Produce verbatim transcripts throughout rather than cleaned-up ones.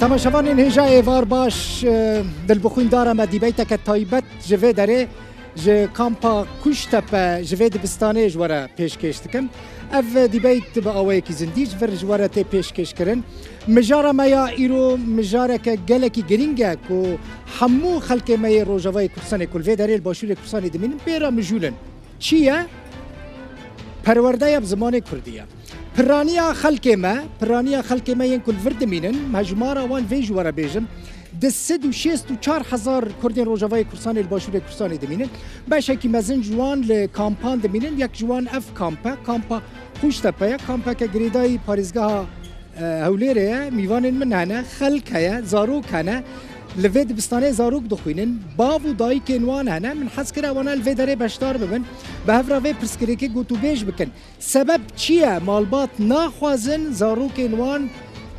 Temaşevanên hêja êvar baş, e, dilbixwîn dara me dîbeyteke taybet ji vê derê ji kampa Kuştepe ji vê dibistanê ji we re pêşkêş dikim. Ev dîbeyt bi awayekî zindî ji vir ji we re tê pêşkêşkirin. Mijara me ya îro mijareke gelekî girîng e ku hemû xelkê me yê Rojavayê Kurdistanê ku li vê derê li Başûrê Kurdistanê dimînin pê re mijûl in. Çi ye? Perwerdeya bi zimanê kurdî ye. Piraniya xelkê me, piraniya xelkê me yên ku li vir dimînin, hejmara wan vê ji we re bêjim, di sed û şêst û çar hezar kurdên Rojavayê Kurdistanê li Başûrê Kurdistanê dimînin. Beşekî mezin ji wan li kampan dimînin, yek ji wan ev kamp e, kampa Qûştepe ye, kampeke girêdayî parêzgeha e, Hewlêrê ye, mîvanên min hene, xelk heye, zarok hene. Li vê dibistanê zarok dixwînin. Bav û dayikên wan hene. Min hez kir ewana li vê derê beşdar bibin. Bi hev re vê pirsgirêkê gotûbêj bikin. Sebeb çi ye? Malbat naxwazin zarokên wan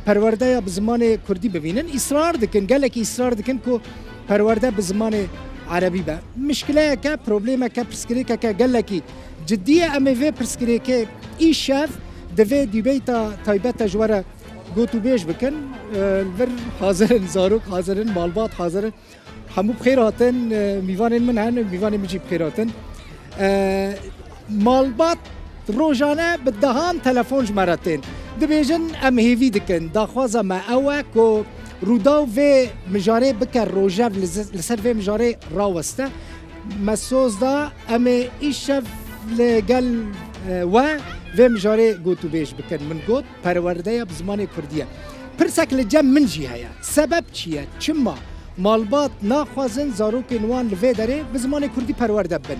perwerdeya bi zimanê kurdî bibînin. Îsrar dikin, gelekî îsrar dikin ku perwerde bi zimanê erebî be. Mişkileyeke, problemeke, pirsgirêkeke gelekî cidî ye. Em ê vê pirsgirêkê îşev di vê dîbeyta taybet de ji we re gotûbêj bikin. E, li vir hazir in, zarok hazir in, malbat hazir in. Hemû bi xêr hatin, e, mîvanên min hene, mîvanên min jî bi xêr hatin. E, malbat rojane bi dehan telefon ji me re tên. Dibêjin, em hêvî dikin. Daxwaza me ew e ku Rûdaw vê mijarê bike rojev, li zi-, li ser vê mijarê raweste. Me soz da, em ê îşev li gel, e, we vê mijarê gotûbêj bikin. Min got, perwerdeya bi zimanê kurdî ye. Pirsek li cem min jî heye. Sebeb çi ye? Çima malbat naxwazin zarokên wan li vê derê bi zimanê kurdî perwerde bibin?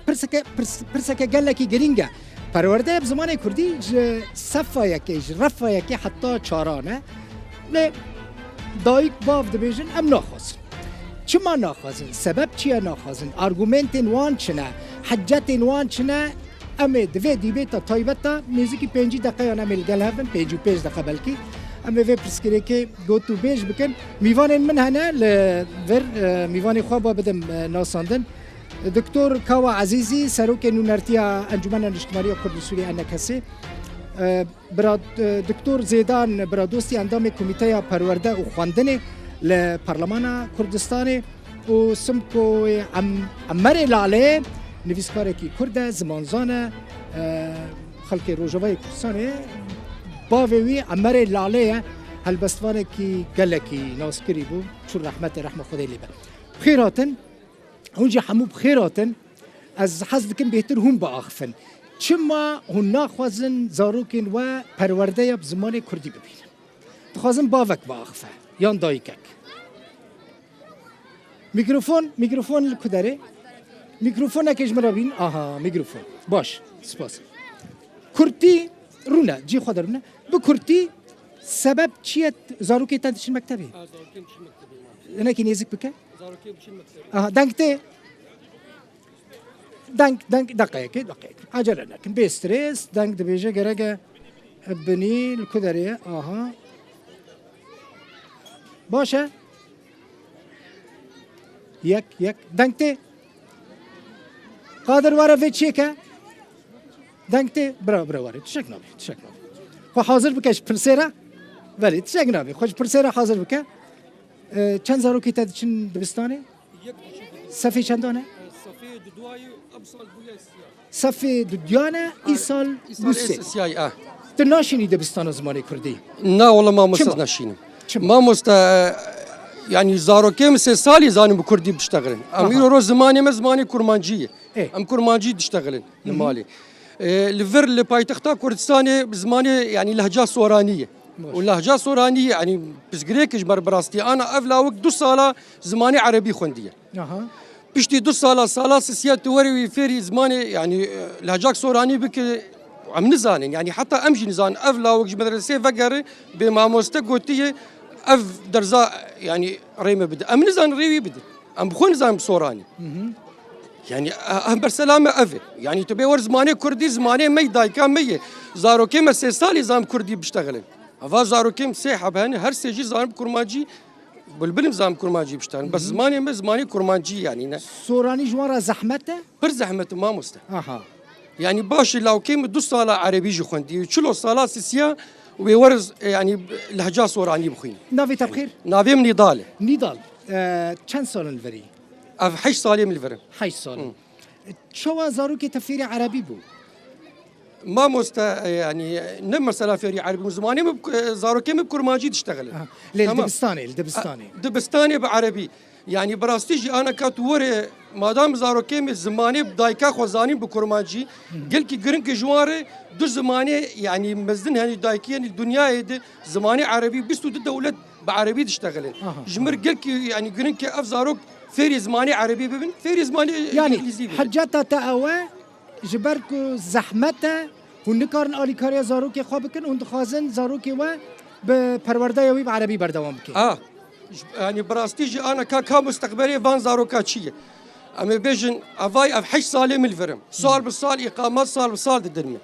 Pirseke, pirs-, pirseke gelekî girîng e. Perwerdeya bi zimanê kurdî ji sefa yekê, ji refa yekê heta çaran e. Lê dayik, bav dibêjin, em naxwazin. Çima naxwazin? Sebeb çi ye naxwazin? Argumentên wan çi ne? Hecetên wan çi ne? Em ê di vê dîbêta taybet de nêzîkî pêncî deqeyan em ê li gel hev bin, pêncî û pênc deqe belkî. Em ê vê pirsgirêkê gotûbêj bikin. Mîvanên min hene li vir, e, mîvanê xwe ba bidim, e, nasandin. Doktor Kawa Ezîzî, Serokê Nûnertiya Encûmena Niştimanî ya Kurd li Sûriyê, ENKSê. E, bira, e, Doktor Zêdan Biradostî, endamê Komîteya Perwerde û Xwendinê li Parlemana Kurdistanê û Simkoyê Em-, Emerê Lalê, nivîskarekî Kurd e, zimanzan e, e, xelkê Rojavayê Kurdistanê. Bavê wî Emerê Lalê ye, helbestvanekî gelekî naskirî bû, çû rehmetê, rehma Xwedê lê be. Bi xêr hatin. Hûn jî hemû bi xêr hatin. Ez hez dikim bêhtir hûn biaxifin. Çima hûn naxwazin zarokên we perwerdeya bi zimanê kurdî bibînin? Dixwazin bavek biaxife, yan dayikek. Mîkrofon, mîkrofon li ku derê? Mîkrofonekê ji min re bîn. Aha, mîkrofon. Baş, spas. Kurtî rûne, cî xwe de rûne. Bi kurtî, sebeb çi ye zarokê te diçin mektebê? Ha, zarokên diçin mektebê, ma. Hinekî nêzik bike. Zarokê biçin mektebê. Aha, deng tê. Deng, deng, deqeyekê, deqeyekê. Acele nekin. Bê stres, deng dibêje gereke binî, li ku derê ye? Aha. Baş e. Yek, yek. Deng tê. Qadir, were vê çêke. Deng tê. Bira, bira, were. Tişek nabê, tişek nabê. Xwe hazir bike ji pirsê re. Belê, tişek nabê. Xwe ji pirsê re hazir bike. E, çend zarokî te diçin dibistanê? Yek diçin. Sefê çendan e? E, sefê duduyayê, emsal bûye siyah. Sefê duduyan e, îsal bû sê. Îsal ê siyah, ah. Tu naşînî dibistana zimanê kurdî? Na, wala mamoste, ez naşînim. Çima? Mamoste, e, yanî zarokê min sê salî zanin bi kurdî biştexilin. Em îro ro zimanê me zimanê kurmancî ye. Ê. Em kurmancî diştexilin li malê. E, li vir li paytexta Kurdistanê zimanê, yanî lehca soranî ye. Baş. Û lehca soranî, yanî pirsgirêk ji ber bi rastî ana ev lawik du sala zimanê erebî xwendiye. Aha. Piştî du sala, sala sisiya tu werî wî fêrî zimanê, yanî, e, lehcak soranî bike, em nizanin. Yanî heta em jî nizanin. Ev lawik ji medresê vegere bê mamoste gotiye ev derza, yanî rê me bide. Em nizanin rê wî bide. Em bi xwe nizanin bi soranî. Hı hı. Yanî, e, em bersela me ev e. Yanî tu bê wer zimanê kurdî, zimanê me yê, dayika me ye. Zarokê me sê salî zanin bi kurdî biştexilin. Eva zarokê min sê heb hene, her sê jî zanin bi kurmancî, bilbilim zanin bi kurmancî biştexilin. Bes zimanê me zimanê kurmancî yanî ne. Soranî ji wan re zehmet e? Pir zehmet e mamoste. Aha. Yanî baş e, lawkê min du sala erebî jî xwendî. Çilo sala sisiya wê weriz, e, yanî lehca soranî bixwîn. Navê te bi xêr? Navê min Nîdal e. Nîdal, e, çend sal in li vir î? Ev heşt salê min li vir in. Heşt sal in. Hı. Çawa zarokê te fêrî erebî bû? Mamoste, e, yanî ne mesela fêrî erebî bû. Zimanê min, e, zarokê min bi kurmancî diştexile. Aha. Lê li Tamam. dibistanê, li dibistanê. A, dibistanê bi erebî. Yanî bi rastî jî ana ka tu were, madam zarokê min zimanê dayika xwe zanîn bi kurmancî, gelkî giring e ji wan re du zimanê, yanî mezin henî dayikî, yanî dinyayê de zimanê erebî bîst û du dewlet bi erebî diştexile. Aha, Ji mir aha. gelkî, yanî giring e ev zarok fêrî zimanê erebî bibin, fêrî zimanê Yanî, îngilîzî bibin. hiceta te ew e, ji ber ku zehmet e, hûn nikarin alîkariya zarokê xwe bikin, hûn dixwazin zarokê we bi perwerdeya wî bi erebî berdewam bike. Ha, ji, yanî bi rastî jî ana ka, ka musteqbelê van zaroka çi ye? Em ê bêjin, evay ev heşt salê min li vir im. Sal bi sal îqamet, sal bi sal didin min.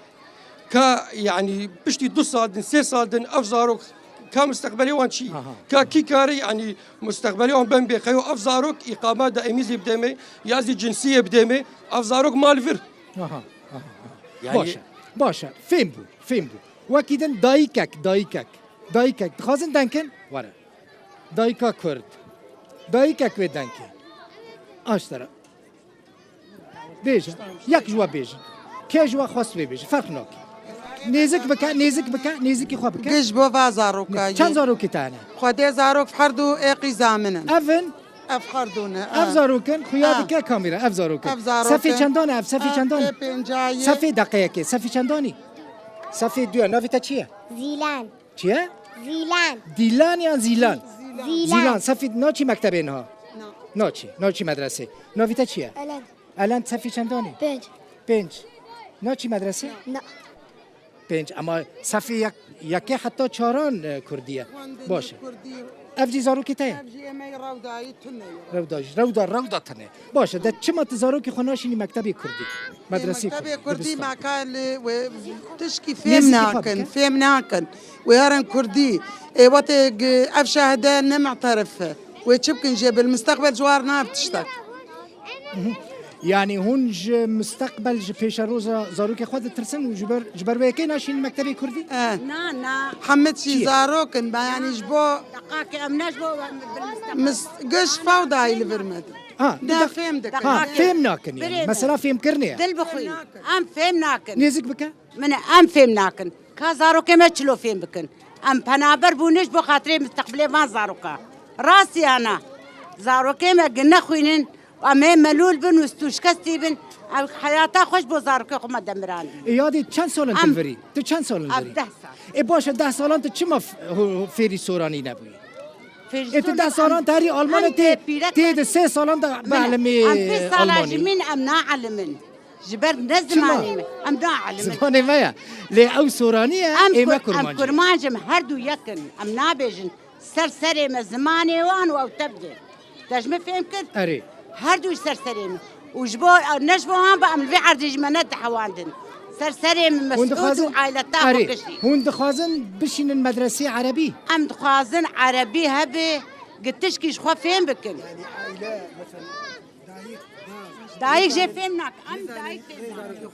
Ka, yanî piştî du sal din, sê sal din ev zarok ka musteqbelê wan çi ye? Aha. Ka kî kare, yanî musteqbelê wan ben bê xeyo, ev zarok îqama daîmî zî bidê me, ya zî cinsiyê bidê me, ev zarok ma li vir. Aha, aha, aha. Yani Baş e, baş e. Fêm bû, fêm bû. Wekî din dayikek, dayikek, dayikek. Dixwazin denkin? Were. Dayika Kurd. Dayikek wê denkê. Aştera. Bêje. Yek ji we bêje. Kê ji we xwest wê bêje. Ferq nake. Nêzik bike, nêzik bike, nêzikî xwe bike. Giş bo va zaroka Ne, çend yê. zarokî te hene? Xwedê zarok her du ê qîza min in. Ev in? Ev her du ne, Ev ha. zarokin, xuya Ha. dike kamera, ev zarokin. Ev zarokin. Sefê çendan e, ev sefê Ev çendan e. pê pênca ye. Sefê deqeyekê, sefê çendanî? Sefê duya, navê te çi ye? Zîlan. Çi ye? Zîlan. Dîlan yan Zîlan? Zîlan. Zîlan, sefê naçî mektebê niha? Na. Naçî, naçî medresê. Navê te çi ye? Elen. Elen, sefê çendanî? Pênc. Pênc. Naçî medresê? Na. Pênc, ama sefê yek, yekê heta çaran, e, kurdî ye. Xwendinê Baş e. kurdî. Ev jî zarokê te ye? Ev jî ê me yê Rewdayî tune ye. Rewda, Rewda, Rewda tune. Baş e, de çima tu zarokê xwe naşînî mektebê kurdî? Medresê Mektebê kurdî, kurdî dibistan. me ka li wê tişkî Nêzîkî fêm xwe nakin, bike. fêm nakin. Wê herin kurdî. Ê wetê g-, ev şehide ne mu'terif e. Wê çi bikin jê bil mustaqbel ji war nav tiştek. Yanî hûn ji misteqbel, ji pêşeroja zarokê xwe ditirsin û ji ber, ji ber wê yekê naşînin mektebê kurdî? Eh. Na, na. Hemî çî Çi ye? zarok in, ba yanî ji bo Deqakê em ne ji bo em bil mustaqbel. mis-, giş fewdayî li vir me de. Ha, Ne bir dak-, fêm dikin. ha, Deqakê. fêm nakin yani. Birê me. Mesela fêmkirinê ye. Dil bixwîn. Em fêm nakin. Nêzik bike. Min em fêm nakin. Ka zarokê me çilo fêm bikin. Em penaber bûne ji bo xatirê misteqbilê van zaroka. Rast ya na? Zarokê me gi nexwînin, em ê melûl bin û stûşkestî bin. Ev heyata xwe ji bo zarokê xwe me demirandî. E, yadî çend sal in tu Em li virî? Tu çend sal in li Ev virî? deh sal. E, baş e, deh salan tu çima f-, ho-, ho-, fêrî soranî nebûyî? Fêrî E, tu soranî deh salan em, tu herî Almanya em tê, tê pîrek tê de sê salan da Min, belimê em pê sala Almanî. jimîn em naelimin. Ji ber ne Çima? zimanê me. Em naelimin. Zimanê me ye. Lê ew soranî ye, Em ê me kur-, em kurmancî. kurmanc im, her du yek in. Em nabêjin. Ser serê me zimanê wan û ew tev de. Te ji min fêm kir? Erê. Her du ji ser serê me. Û ji bo, ne ji bo wan be em li vê erdê ji me ne dihewandin. Ser serê min Hûn mesûd û dixwazin, aileta erê, xwe kişî. Hûn dixwazin bişînin medresê erebî? Em dixwazin erebî hebe, gi tişkî ji xwe fêm bikin. Dayik jê fêm nakin. Em dayik fêm nakin.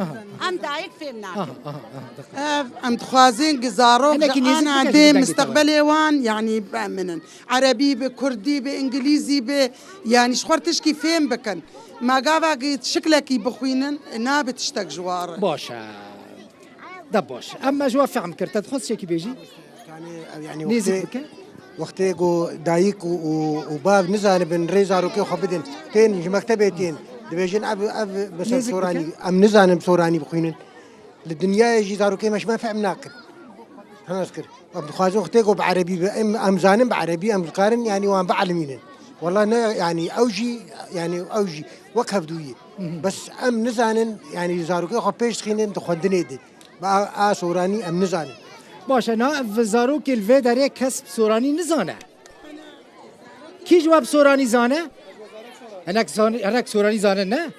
Aha. Em dayik fêm nakin. Aha, aha, aha, dixwazin. Ev, em dixwazin gi zarok Hinekî ji nêzik ana bike ji dê dengê te misteqbelê wan, yanî biminin. Erebî bi, kurdî bi, îngilîzî bi, yanî ji xwe tişkî fêm bikin. Ma gava gi şiklekî bixwînin, nabe tiştek ji war. Baş e. De baş. Em me ji we fehm kir. Te dixwest çekî bêjî? Yanî, ev, yanî, Nêzik wextê, bike. wextê ku dayik û, û, û bav nizanibin rê zarokê xwe bidin. Tên ji mektebê tên. Dibêjin ev, ev, mesela Nêzik soranî. bike. Em nizanin soranî bixwînin. Li dinyayê jî zarokê me ji me fehm nakin. Henas kir. Em dixwazin wextê ku bi erebî be, em, em zanin bi erebî, em dikarin, yanî, wan bielmînin. Wela ne, yanî, ew jî, yanî, ew jî wek hevdûyî. Hı hı. Bes em nizanin, yanî, zarokê xwe pêş dixînin di xwendinê de. Bi a, a soranî em nizanin. Baş e, na ev zarokê li vê derê kes bi soranî nizane. Kî ji we bi soranî zane? Hinek zan-, hinek soranî zane ne?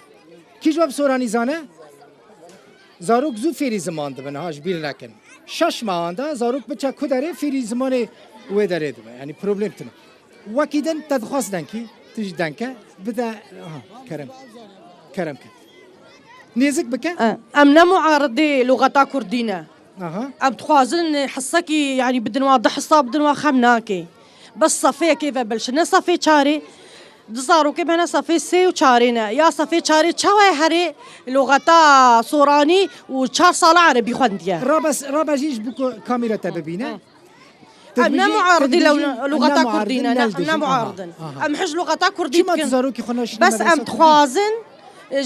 Kî ji we bi soranî zane? Zarok zû fêrî ziman dibin, ha, ji bîr nekin. Şeş mehan de zarok biçe ku derê fêrî zimanê wê derê dibe. Yanî problem tune. Wekî din te dixwast denkî, tu jî denke, bide, aha, kerem. Kerem ke. Nêzik bike. E, em ne muaridê luxeta kurdî ne. Aha. Em dixwazin hisekî, yanî bidin wa, du hisa bidin wa, xem nake. Bes sefeyekê ve bilşin. Ne sefê çarê, du zarokê bihene sefê sê û çarê ne. Ya sefê çarê çawa herê luxeta soranî û çar sala erebî xwendiye. Rabe, rabe jî ji bo ku kamîra te bibîne. Hı. Em ne muaridî lew luxeta kurdî ne, ne, em ne muaridin. Aha. Em hij luxeta kurdî dikin. Çima tu zarokî xwe naşînî medresa kurdî? Bes em dixwazin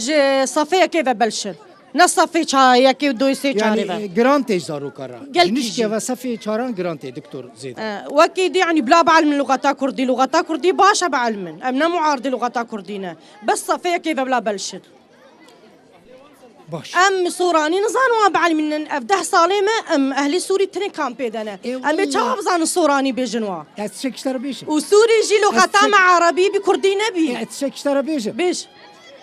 ji sefeyekê ve bilşin. Ne sefê ça-, yekê û doyê sê çarê ve. Yanî, e, giran tê ji zaroka re. Gelkî jî. Ji nişkê ve sefê çaran giran tê, Doktor Zêdan. E, wekî dî, yanî, bila bielmin luxeta kurdî. Luxeta kurdî baş e bielmin. Em ne muaridê luxeta kurdî ne. Bes sefeyekê ve bila belşin. Baş. Em soranî nizanin wan bielmînin. Ev deh salê me, em ehlê Sûrî tenê kampê de ne. Ê, em ê çawa bizanin soranî bêjin wa? Ez tiştek ji te re bêjim. Û Sûrî jî luxeta me erebî bi kurdî nebî. Ê, ez tiştek ji te re bêjim. Bêj.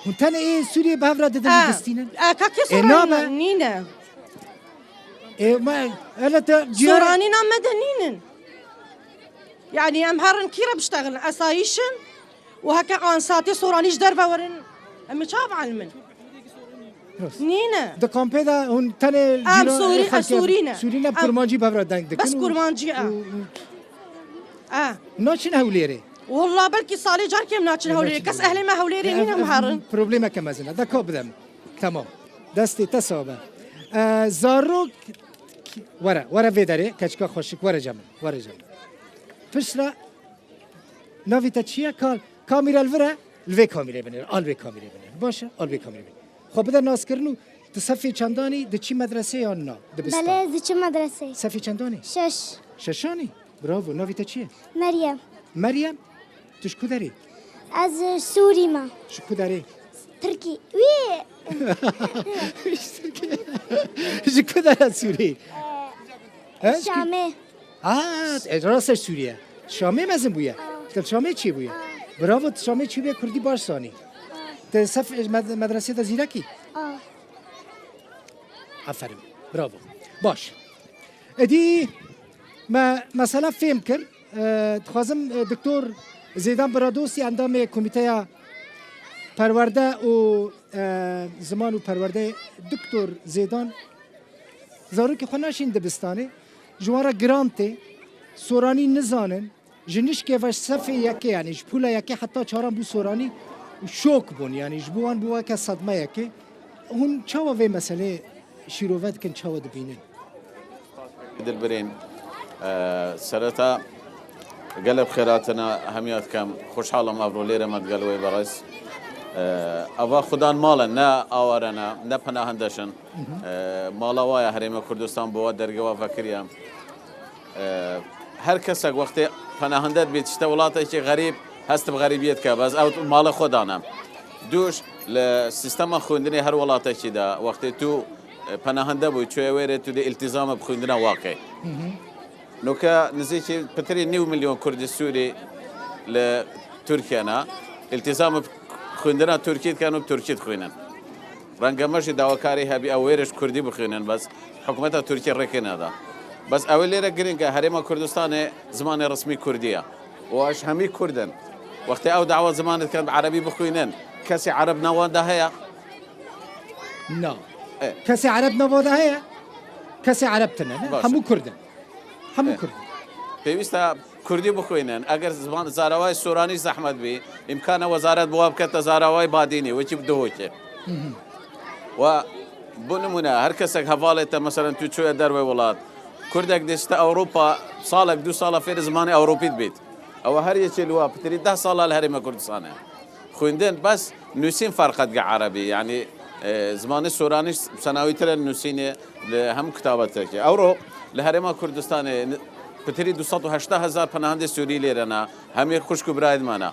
Hûn tenê ê Sûriyê bi hev re didin û distînin? E, ka kê soranî nîne? Ê, me, hele te ciyar- Soranîna me de nînin. Yanî em herin kî re biştexilin? Esayîş in û heke ansatê soranî ji derve werin, em ê çawa bielmin? Rast. Nîne. Di kampê de hûn tenê cîran, Sûrî, xelkê, Sûrî ne. Sûrî ne, bi kurmancî bi hev re deng dikin. Bes û kurmancî, e. Û, û naçin Hewlêrê. Walla belkî salê carkê em naçin Hewlêrê. Kes ehlê me Hewlêrê nîne em herin. Problemeke mezin e. De ka bidem. Tamam. Destê te sax be. E, zarok, were, were vê derê, keçika xweşik, were cem, were cem. Piştre, navê te çi ye? Ka-, kamîra li vir e, li vê kamîrê binêr, al vê kamîrê binêr. Baş e, al vê kamîrê binêr. Xwe bide naskirin û tu sefê çendanî, diçî medresê yan na, dibistan? Belê, diçim medresê. Sefê çendanî? Şeş. Şeşanî? Bravo, navê te çi ye? Meryem. Meryem, tu ji ku derê? Ez ji Sûrî me. Ji ku derê? Tirkî. Wî! Ji Tirkî. Ji ku dera Sûrî? He, ji ku- Şamê. Ha, e, rastê Sûriye. Şamê mezin bûye. Aa. Te Şamê çê bûye. Aa. Bravo, tu Şamê çê bûye, Kurdî baş zanî. Aa. Te sef med-, medresê de zîrekî? Aa. Aferin. Bravo. Baş. Êdî me mesela fêm kir. E, dixwazim, e, Doktor Zêdan Biradostî, endamê Komîteya Perwerde û, e, Ziman û Perwerdeyê, Doktor Zêdan, zarokê xwe naşîn dibistanê, ji wan re giran tê, soranî nizanin, ji nişkê ve ji sefê yekê, yanî ji pûla yekê heta çaran bû soranî û şok bûn, yanî ji bo wan bû weke sedmeyekê. Hûn çawa vê meseleyê şîrove dikin, çawa dibînin? Dilbirên, e, sereta gelek xêratina hemiya dikem. Xweşhal im evro lêre me digel wê berez. E, eva xudan mal in, ne aware ne, ne penahindeş in. Hı hı. E, mala wa ya Herêma Kurdistan bi wa derge wa vekiriye. E, her kesek wextê penahinde dibît, işte welatekî xerîb, hest bi xerîbiyê dike, bes ew mala xwe dane. Duş, li sîstema xwendinê her welatekî de, wextê tu, e, penahinde bûyî, çûye wêrê, tu dê îltîzam bi xwendina wakê. Hı hı. Noke nizîkî pitirî nîv milyon Kurdî Sûrî li Tirkiye ne. Îltîzam bi xwendina Tirkî dikin û bi Tirkî dixwînin. Renge me jî dawakarî hebî ew wêrê ji Kurdî bixwînin, bes hikûmeta Tirkî rêkê neda. Bes ew ê lêre girîng e, Herêma Kurdistanê zimanê resmî Kurdî ye. Û eş hemî Kurd in. Wextê ew dawa zimanê dikin bi erebî bixwînin, kesê ereb nav wan de heye? Na. E. Kesê ereb nav wan de heye? Kesê ereb tune, ne? Baş e. Hemû Kurd in. Hemû Kurd. Pêwîst e Kurdî bixwînin. Eger ziman, zarawayê soranî zehmet bî, îmkan e wezaret bi wa bikete zarawayê badînî, wekî bi Duhokê. Hı hı. Wa, bo nimûne, her kesek hevalê te, meselen, tu çûye derve welat, Kurdek dê çite Ewropa, salek, du sala fêrê zimanê Ewropî dibît. Ew her yekê li wa pitirî deh sala li Herêma Kurdistanê. Xwendin bes nûsîn ferqe dike erebî. Yanî, e, zimanê soranî senawîtir e nûsînê li hemû kitaba tirkî. Ewro li Herêma Kurdistanê ni-, pitirî du sed û heştê hezar penahindê Sûrî lêre ne. Hemî xwişk û birayê me ne.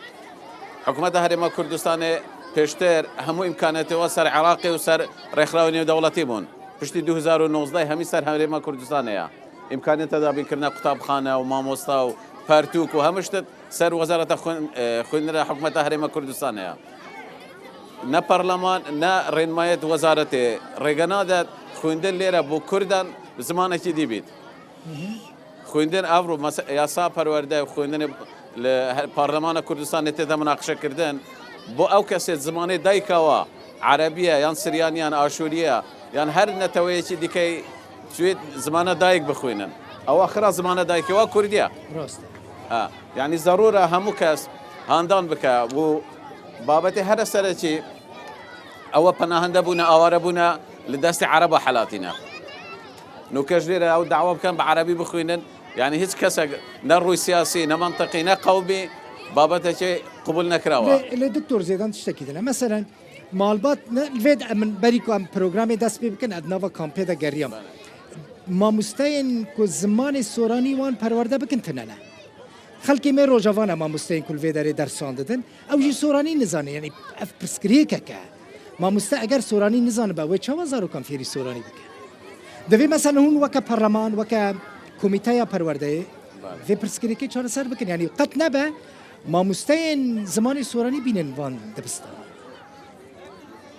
Hikûmeta Herêma Kurdistanê pêştir hemû îmkaniyetê wa ser Iraqê û ser Rêxrawê Nêwdewletî bûn. Piştî du hezar û nozdeh hemî ser Herêma Kurdistanê ye. Îmkaniyeta dabînkirina qutabxane û mamosta û pertûk û hemû ştit ser Wezareta Xwin-, e, Xwendinê Hikûmeta Herêma Kurdistanê ye. Ne parleman, ne rênmayê di wezaretê rêge nade xwendin lêre bo Kurdan bi zimanekî dî bît. Xwendin evro mese-, yasa perwerde û xwendinê li he-, Parlemana Kurdistanê tê de minaqeşe kirdin. Bo ew kesê zimanê dayika wa Erebî ye, yan Siryaniyan, Aşûrî ye, yan her neteweyekî dîkey çûyê zimana dayik bixwînin. Ew axira zimana dayikê wa Kurdî ye. Rast e. Ha, yanî zerûr e hemû kes handan bike û babetê here serekî ew e penahende bûne, aware bûne, li destê Ereba helatîne. Nûke ji lêre ew dawa bikin bi erebî bixwînin. Yanî hiç kesek ne rûy siyasî, ne mantiqî, ne qewmî babetekê qubûl nekirawa. Lê, lê Doktor Zêdan tiştekî din e. Meselen, malbat ne, li vê de em berî ku em programê dest pê bikin, ez di nava kampê de geriyam. Bele. Mamosteyên ku zimanê soranî wan perwerde bikin tune ne. Xelkê me Rojava ne mamosteyên ku li vê derê dersan didin. Ew jî soranî nizane, yanî ev pirsgirêkek e. Mamoste eger soranî nizanibe, wê çawa zarokan fêrî soranî bike? Divê mesela hûn weke parleman, weke komîteya perwerdeyê vê pirsgirêkê çareser bikin. Yanî qet nebe mamosteyên zimanê soranî bînin van dibistanan.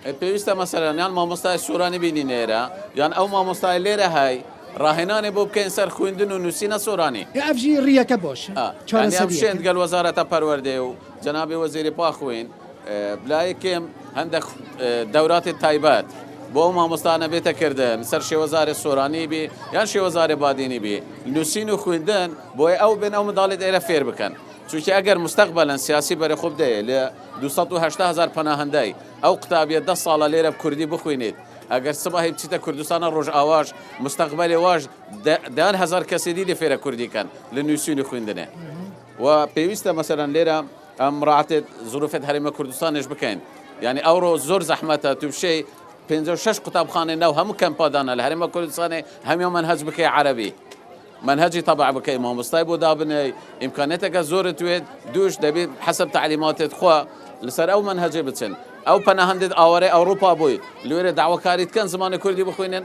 E, pêwîst e mesela, yan mamostayê soranî bînîne êre, yan ew mamostayê lêre hey, rahênanê bo bikeyn ser xwîndin û nûsîna soranî. E, ev jî riyeke baş e. Ha, yanî em Çareseriyeke. Şên digel Wezareta Perwerdê û cenabê Wezîrê Paxwîn, e, bila yekêm hende, e, dewratê taybet bo ew mamostane bête kirdin, ser şêwezarê soranî bî, yan şêwezarê badînî bî, nûsîn û xwîndin, bo ew bên ew midalê êre fêr bikin. Çunke eger mustaqbelen siyasî berê xwe bideyê li du sed û heştê hezar penahendeyî, ew qutabiyê deh sala lêre bi kurdî bixwînît, eger sibahê biçîte Kurdistana Rojava jî, mustaqbelê wa jî de-, deyan hezar kesê dî dê fêre kurdî ken li nûsîn û xwîndinê. Wa pêwîst e, meselen, lêre em miraetê zirûfê herêma Kurdistanê jî bikeyn. Yanî ewro zor zehmet e, tu bişêy pêncî û şeş qutabxanê new hemû kempa dane li Herêma Kurdistanê, hemiya menhec bike erebî. Menhecî teba bike, mamostayê bo dabine, îmkaniyeteke zor e tu wê, dû jî debî heseb telîmatê xwe li ser ew menhecê biçin. Ew penahendê di awarê Ewropa bûyî, li wê re dawekarî dikin zimanê kurdî bixwînin.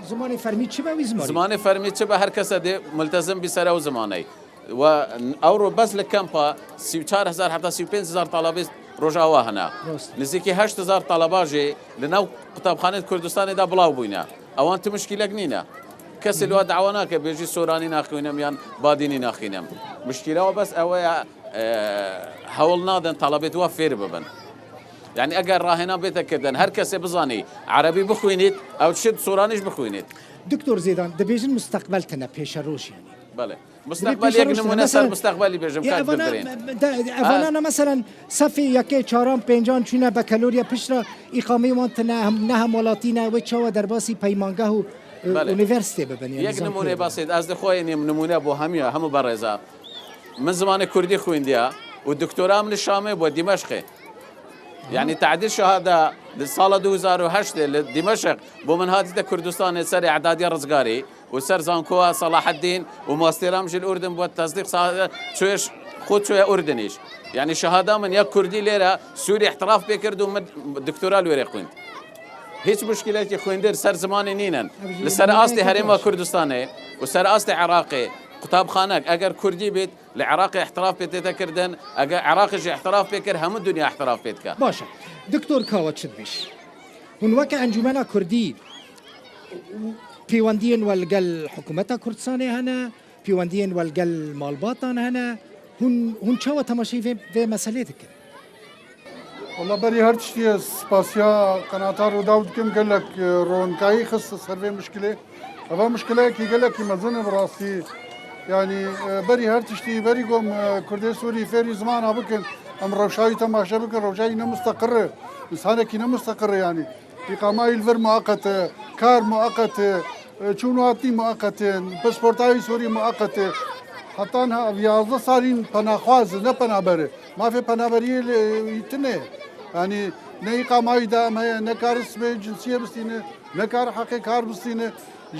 Zimanê fermî çi be wî zimanê? Zimanê fermî çi be, her kese dê multezim bî ser ew zimanê. Wa ewro bes li kempa sî û çar hezar heta sî û pênc hezar talebê Rojava hene. Rast. Nizîkî heşt hezar taleba jî li nav qutabxanê Kurdistanê de bilav bûyne. Ewan tu muşkîlek nîne. Kesê li wa dawa nake, bêjî soranî naxwînim yan badînî naxwînim. Muşkîla wa bes ew e, e, hewl nadin talebê wa fêr bibin. Yanî eger rahêna bête kirdin, her kesê bizanî erebî bixwînît, ew dişêt soranî jî bixwînît. Doktor Zêdan, dibêjin mustaqbel tine pêşeroj yanî. Belê. Mustaqbel yek nimûne ser mustaqbelî bêjim, ya, kak evana, bildirên. Evana ne, meselen, sefê yekê, çaran, pêncan çûne bekelorya, piştre îqameyê wan tine, hem, ne hemwelatî ne, wê çawa derbasî peymangeh û, e, Belê. Unîversîtê bibin, yanî. Yek nimûne basê, ez dê xwe ênîm nimûne bo hemiya, hemû berêza. Min zimanê kurdî xwîndiya û doktora min li Şamê bo Dîmeşqê. Yanî tedîl şehada li sala du hezar û heştê li Dîmeşq bo min hatîte Kurdistanê ser îdadiya rizgarî û ser zankoya Salaheddîn û mastêra min jî li Urdin bo tesdîq sa-, çûyê ş-, xwe çûye Urdinî jî. Yanî şehada min ya kurdî lêre Sûrî îtiraf pê kir û min doktora li wêrê xwînd. Hiç muşkilekî xwîndin ser zimanê nînin. Li ser astê Herêma Kurdistanê û ser astê Iraqê qutabxanek eger kurdî bît, li Iraqê îtiraf pê tête kirdin, eger Iraqê jî îtiraf pê kir, hemû dinya îtiraf pê dike. Baş e. Doktor Kawa Çitbîş, hûn weke Encûmena Kurdî pêwendiyên we li gel hikûmeta Kurdistanê hene, pêwendiyên we li gel malbatan hene, hûn, hûn çawa temaşeyî vê, vê meselê dikin? Wela berî her tiştî ez spasiya qenata Rûdaw dikim, gelek, e, ronkayî xist ser vê muşkilê. Eva muşkileyekî gelekî mezin e bi rastî. Yanî, e, berî her tiştî, berî got em, e, Kurdê Sûrî fêrî zimana bikin, em rewşa wî temaşe bikin, rewşa wî ne musteqir e. Însanekî ne musteqir e yanî. Îqama wî li vir mueqet e, kar mueqet e, e, çûn û hatî mueqet e, pasporta wî Sûrî mueqet e. Heta niha ev yazdeh salîn penaxwaz e, ne penaber e. Mafê penaberiyê li wî tune ye. Yanî ne îqama wî daim heye, ne kar sibê cinsiyê bistîne, ne kar heqê kar bistîne.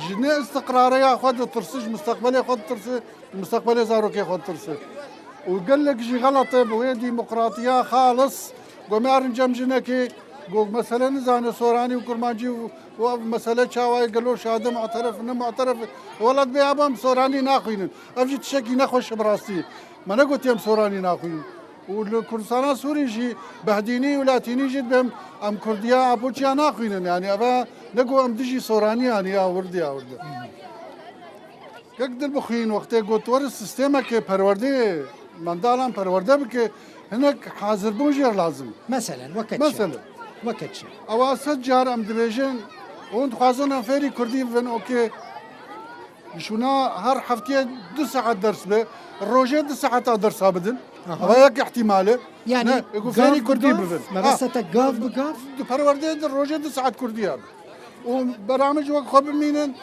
Ji ne istiqrareya xwe ditirse, ji mustaqbelê xwe ditirse, ji mustaqbelê zarokê xwe ditirse. Û gelek jî xelet e bi wê demokratiya xalis. Got me erince em jinekê, got mesele nizane soranî û kurmancî û, û ev mesele çawa ye, gelo şade mu'teref ne mu'teref e. Welat bê aba em soranî naxwînin. Ev jî tiştekî nexweş e bi rastî. Me negotiye em soranî naxwînin. Û li Kurdistana Sûrî jî behdînî û latînî jî dibêm em kurdiya apoçiya naxwînin. Yanî eva ne ku em dijî soranî yanî ya wirdi ya wirdi. Kek dil bixwîn wextê got were sîstemeke perwerdê, mendalan perwerde bike, hinek hazirbûn jê lazim. Meselen, weke çi? Meselen, Weke çi? Ewa sed car em dibêjin, hûn dixwazin em fêrî kurdî bibin, okê. Ji hûna her heftiyê du saet ders be, rojê du saeta dersa bidin. Aha. Ewa yek ihtimal e. Yani Ne, ku gav fêrî bi kurdî gav, bibin. Mebesta Ha. te gav bi gav? Di perwerdeyê de rojê du saet kurdî hebe. Û beramij wek xwe bimînin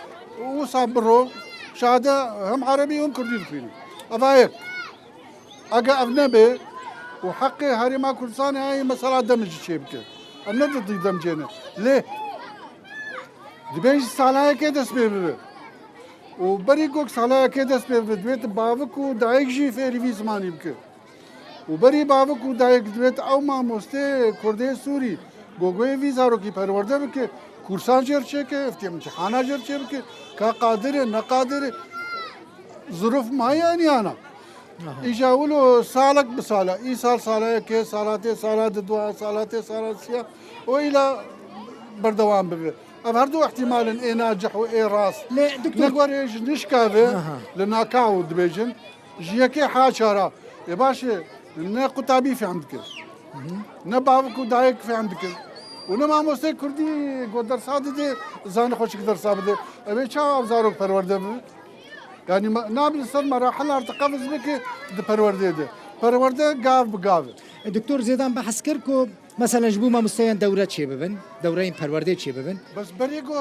û wisa biro. Şade hem erebî hem kurdî dixwînin. Eva yek. Ege ev nebe û heqê Herêma Kurdistanê heye mesela demê jî çêbike. Em ne di dem cêne. Lê dibê ji salayekê dest pê bibe. Û berî ku salayekê dest pê bibe, divê tu bavik û dayik jî fêrî vî zimanî bike. Û berî bavik û dayik divê tu ew mamostê Kurdê Sûrî gogoyê vî zarokî perwerde bike, kursan jê re çêke, eftiyê imtihana jê re çêbike, ka qadir e, ne qadir e. Zirûf maye eniyana. Aha. Îja wilo salek bi sala, îsal sala yekê, sala tê, sala di dua, sala tê, sala siya û îla berdewam bibe. Ev her du ihtimal in, ê nacih û ê rast. Lê, doktor Ne gorê ji nişka ve Aha. li nakaw dibêjin, ji yekê ha çara. Ê baş e, ne qutabî fehm dike. Ne bavik û dayik fehm dikin. Û ne mamosteyê kurdî ku dersa dide, zane xwe çi dersa bide. Ev ê çawa ev zarok perwerde bibe? Yani ma-, nabin ser merahil artık qeviz bike di perwerdeyê de. Perwerde gav bi gav e. E, Doktor Zêdan behs kir ku mesela ji bo mamosteyan dewre çêbibin, dewreyên perwerdê çêbibin. Bes berî ku,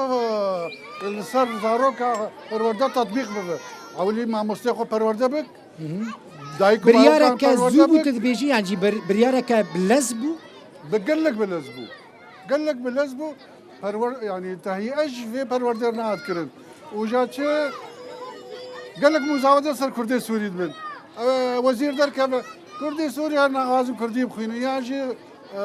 e, li ser zaroka perwerde tatbîq bibe. Ewilî mamosteyê xwe perwerde bik, dayik û bawikan Biryareke perwerde zû bû bik. Tu dibêjî, yan jî bir-, biryareke bi lez bû? Bi gelek bi lez bû. Gelek bi lez bû. Perwer-, yani, tehîye ji vê perwerdê re nehat kirin. Û ja çi gelek muzawede ser Kurdê Sûrî dibin. Ew, wezîr derkeve, Kurdê Sûrî her naxwazin Kurdî bixwînin. Ya jî, e,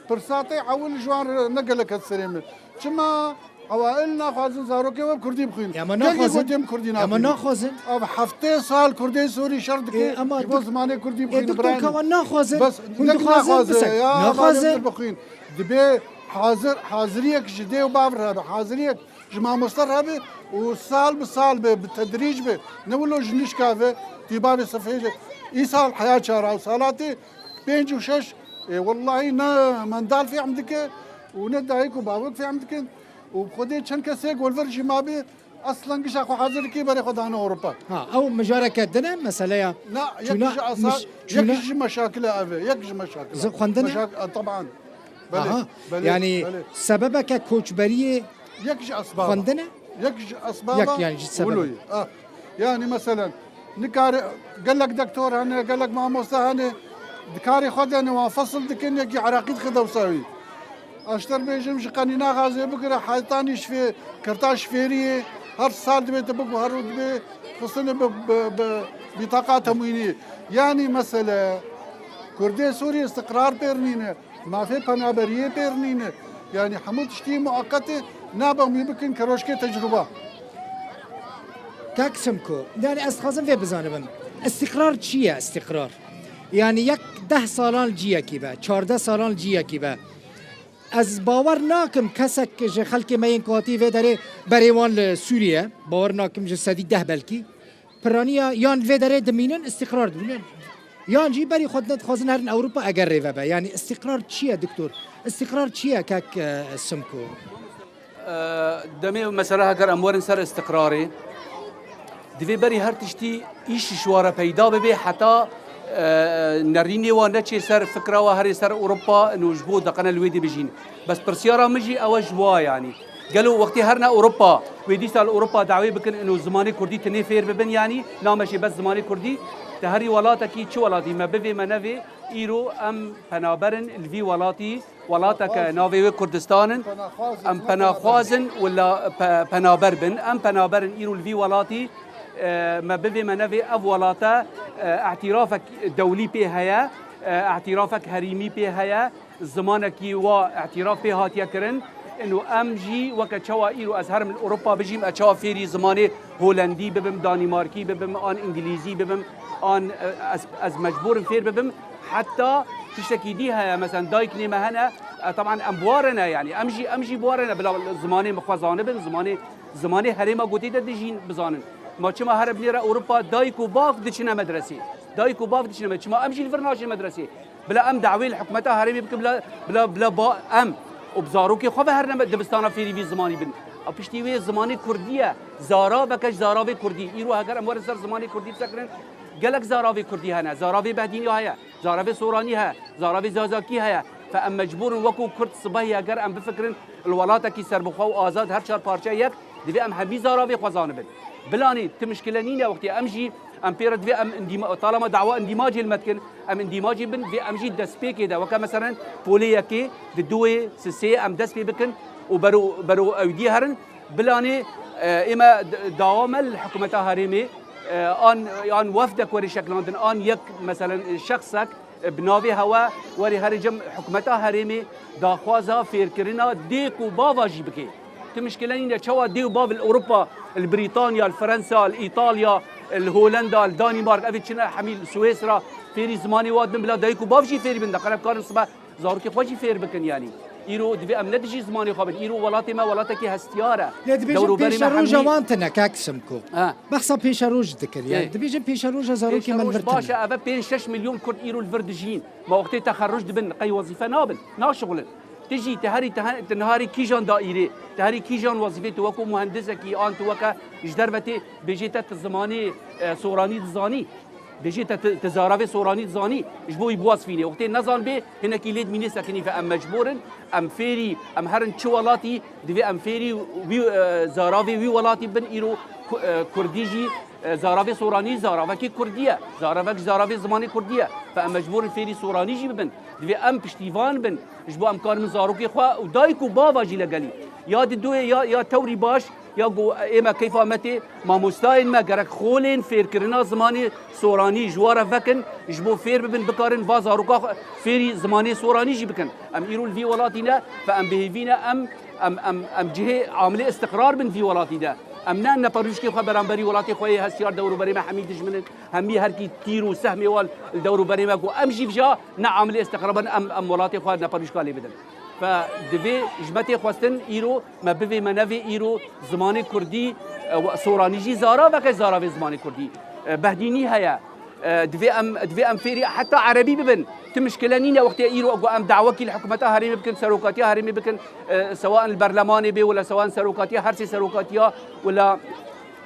pirsatê ewil ji wan re ne gelek het serê min. Çima ewail naxwazin zarokê we Kurdî bixwînin? Ya, me Kengî naxwazin. Gotê min Kurdî Ya, me naxwînin? naxwazin. Ev heftê sal Kurdê Sûrî şer dike, Ê, ama ji bo dik-, zimanê Kurdî ê, bixwînin, doktor birayê min. Kawan naxwazin. Bes, Hûn ne dixwazin, naxwaze, bisekinin. ya, Naxwazin. Naxwazin. Bixwîn. Dibê hazir, haziriyek ji dê û bav re hebe, haziriyek ji mamoste re hebe û sal bi sal be, bi tedrîc be. Ne wilo ji nişka ve, tî bavê sefê de. Îsal heya çara û salatê pênc û şeş, ê, wellahî ne mendal fehm dike û ne dayik û bavik fehm dikin û bi xwedê çend kesê golver jî mabe, eslen gişa xwe hazir dike, berê xwe dane Ewropa. Ha, ew mijareke din e, meseleya Na, yek çûna ji asa-, mich-, yek çûna ji meşakila ev e, yek ji meşakila. Zi xwendin e? Meşak-, e, taban. Belê, Aha. belê, Yani belê. sebebeke koçberiyê Yek ji esbaba. Xwendin e? Yek ji esbaba Yek, yani ji sebebe. wilo ye. Ah. Yani meselen, nikare, gelek doktor hene, gelek mamoste hene, di karê xwe de ne wan fesil dikin, yekî Iraqî dixide wisa wî. Eşter bêjim, ji qenî naxaze bigire, heytanî ji fê-, kirta ji fêriyê, her sal dibê te biku, her rû dibê xistine bi, bi, bi bîtaqa temwînî. Yani mesele, Kurdê Sûriyê istiqrar pêr nîne. Mafê penaberiyê pêr nîne. Yanî hemû tiştî muqete, nabe em wî bikin keroşkê tecrûba. Kak Simko, yani ez dixwazim vê bizanibim. Îstîqrar çi ye îstîqrar? Yani yek deh salan li ciyekî be, çardeh salan li ciyekî be. Ez bawer nakim kesek ji xelkê me yên ku hatî vê derê berê wan li Sûriye, bawer nakim ji sedî deh belkî. Piraniya yan vê derê dimînin, îstîqrar dimînin. Yan jî berî xwe dixwazin herin Ewropa eger rêve be. Yanî îstîqrar çi ye, doktor? Îstîqrar çi ye, kek, e, Simko? E, demê mesela heger em werin ser îstîqrarê, divê berî her tiştî îş ji ware peyda bibe heta, e, nerînê wa neçê ser fikra wa herê ser Ewropa, ino ji bo deqene li wê dê bijîn. Bes pirsyara min jî ew e ji wa, yanî. Gelo wextê herine Ewropa, wê dîsa li Ewropa dawê bikin, ino zimanê kurdî tinê fêr bibin, yanî nameşê bes zimanê kurdî, te herî welatekî, çi welatî me bivê me nevê, îro em penaberin li vî welatî, welateke navê wê Kurdistan in, em penaxwazin wila pe-, penaber bin, em penaberin îro li vî welatî, e, me bivê me nevê ev welate, e, îtîrafek dewlî pê heye, e, îtîrafek herîmî pê heye, zimanekî wa îtîraf pê hatiye kirin. Ino em jî weke çawa îro ez herim li Ewropa bijîm, ez çawa fêrî zimanê Holendî bibim, Danîmarkî bibim, an Îngilîzî bibim, an, e, ez, ez mecbûr im fêr bibim. Heta tiştekî dî heye, mesela dayiknê me hene, e, teban em bi wa re ne, yanî em jî, em jî bi wa re ne, bila zimanê me xwe zanibin, zimanê, zimanê herêma gotê de dijîn bizanin. Ma çima here binêre Ewropa dayik û bav diçine medresê? Dayik û bav diçine me-, çima em jî li vir naçin medresê? Bila em dawê li hikûmeta herêmê bikin, bila, bila, bila ba em û bi zarokê xwe ve herine dibistana fêrî vî zimanî bin. A piştî wê zimanê kurdî ye. Zaraveke ji zaravê kurdî. Îro heger em werin ser zimanê kurdî bisekirin, gelek zaravê kurdî hene. Zaravê Behdînî heye, zaravê Soranî heye, zaravê Zazakî heye. Fe em mecbûr in wekû kurd sibehî heger em bifikirin li welatekî serbixwe û azad her çar parçe yek, divê em hemî zaravê xwe zanibin. Bilanî ti mişkile nîne wextê em jî em pê re divê em îndîma-, talama dawa îndîmacê li me dikin, em îndîmacê bin, divê em jî destpêkê de, weke meselen polê yekê, di duê, sisê em dest pê bikin û bero, bero ewdî herin. Bilanê, e, ême d-, dawa me li hikûmeta herêmê, e, an, an wefdek were şekilandin, an yek, meselen, şexsek, e, bi navê hewe were herê cem hikûmeta herêmê daxwaza fêrkirina dêk û bava jî bike. Ti mişkile nîne, çawa dê û bav li Ewropa, li Brîtanya, li Fransa, li Îtalya, li Holenda, li Danîmark, ev ê çine hemî li Swêsra fêrî zimanê wan dibin, bila dayik û bav jî fêrî bin, de qere bikarin sibe zarokê xwe jî fêr bikin yanî. Îro divê em ne dijî zimanê xwe bin. Îro welatê me welatekî hestiyar e. Lê dibêjin Dewrûberê me pêşerojê hemî wan tune, kak Simko. Ha. Behsa pêşeroj dikir. Yani Ê. Dibêjin pêşeroja zarokê me li vir tune. Pêşeroj baş e, eve pênc şeş milyon Kurd îro li vir dijîn. Ma wextê texerruc dibin, qey wezîfe nabin, naşixulin. Tu jî, tu herî, tu he-, tu niharî kîjan daîrê, tu herî kîjan wezîfê, tu wekû muhendisekî an tu weke ji derve tê, bêjê te tu zimanê, e, soranî dizanî. Bêjê te tu, tu zaravê soranî dizanî, ji bo wî biwazifînê. Wextê nezanibê, hinekî lê dimînê sekinî ve em mecbûr in, em fêrî, em herin çi welatî, divê em fêrî wî, e, zaravê wî welatî bin, îro ku-, e, kurdî jî, e, zaravê soranî zaravekî kurdî ye. Zaravek ji zaravê zimanê kurdî ye. Fe em mecbûr in fêrî soranî jî bibin. Divê em piştîvan bin. Ji bo em karin zarokê xwe û dayik û bava jî legelî. Ya di doyê ya, ya tewrî baş, ya ku ê me keyfa me tê, mamostayên me gerek xolên fêrkirina zimanê soranî ji wa re vekin, ji bo fêr bibin, bikarin va zaroka xwe fêrî zimanê soranî jî bikin. Em îro li vî welatî ne, fe em bi hêvî ne, em, em, em, em cihê amilê istiqrar bin vî welatî de. Em ne neperûşkê xwe beramberî welatê xwe yê hestiyar dewrûberê me hemî dijmin in. Hemî herkî tîr û sehmê wan li dewrûberê me ku em jî vija ne amilê istiqrar bin, em, em welatê xwe neperûşka lê bidin. Fe divê ji me tê xwestin îro me bivê me nevê îro zimanê kurdî, e, we-, soranî jî zaraveke zaravê zimanê kurdî. E, behdînî heye. E, divê em, divê em fêrî heta erebî bibin. Ti mişkile nîne wextê îro ku em dawekî li hikûmeta herêmê bikin, serokatiya herêmê bikin, e, sewa li berlemanê bê wala sewa serokatiya, her sê serokatiya wala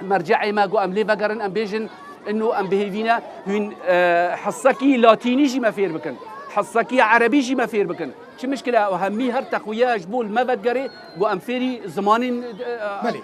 merceê me ku em lê vegerin, em bêjin, ino em bihêvî ne, hûn, e, hisekî latînî jî me fêr bikin, hisekî erebî jî me fêr bikin. Çi mişkile ew hemî her texwiye ji bo li me vedigerê, ku em fêrî zimanên, e, Belê. e,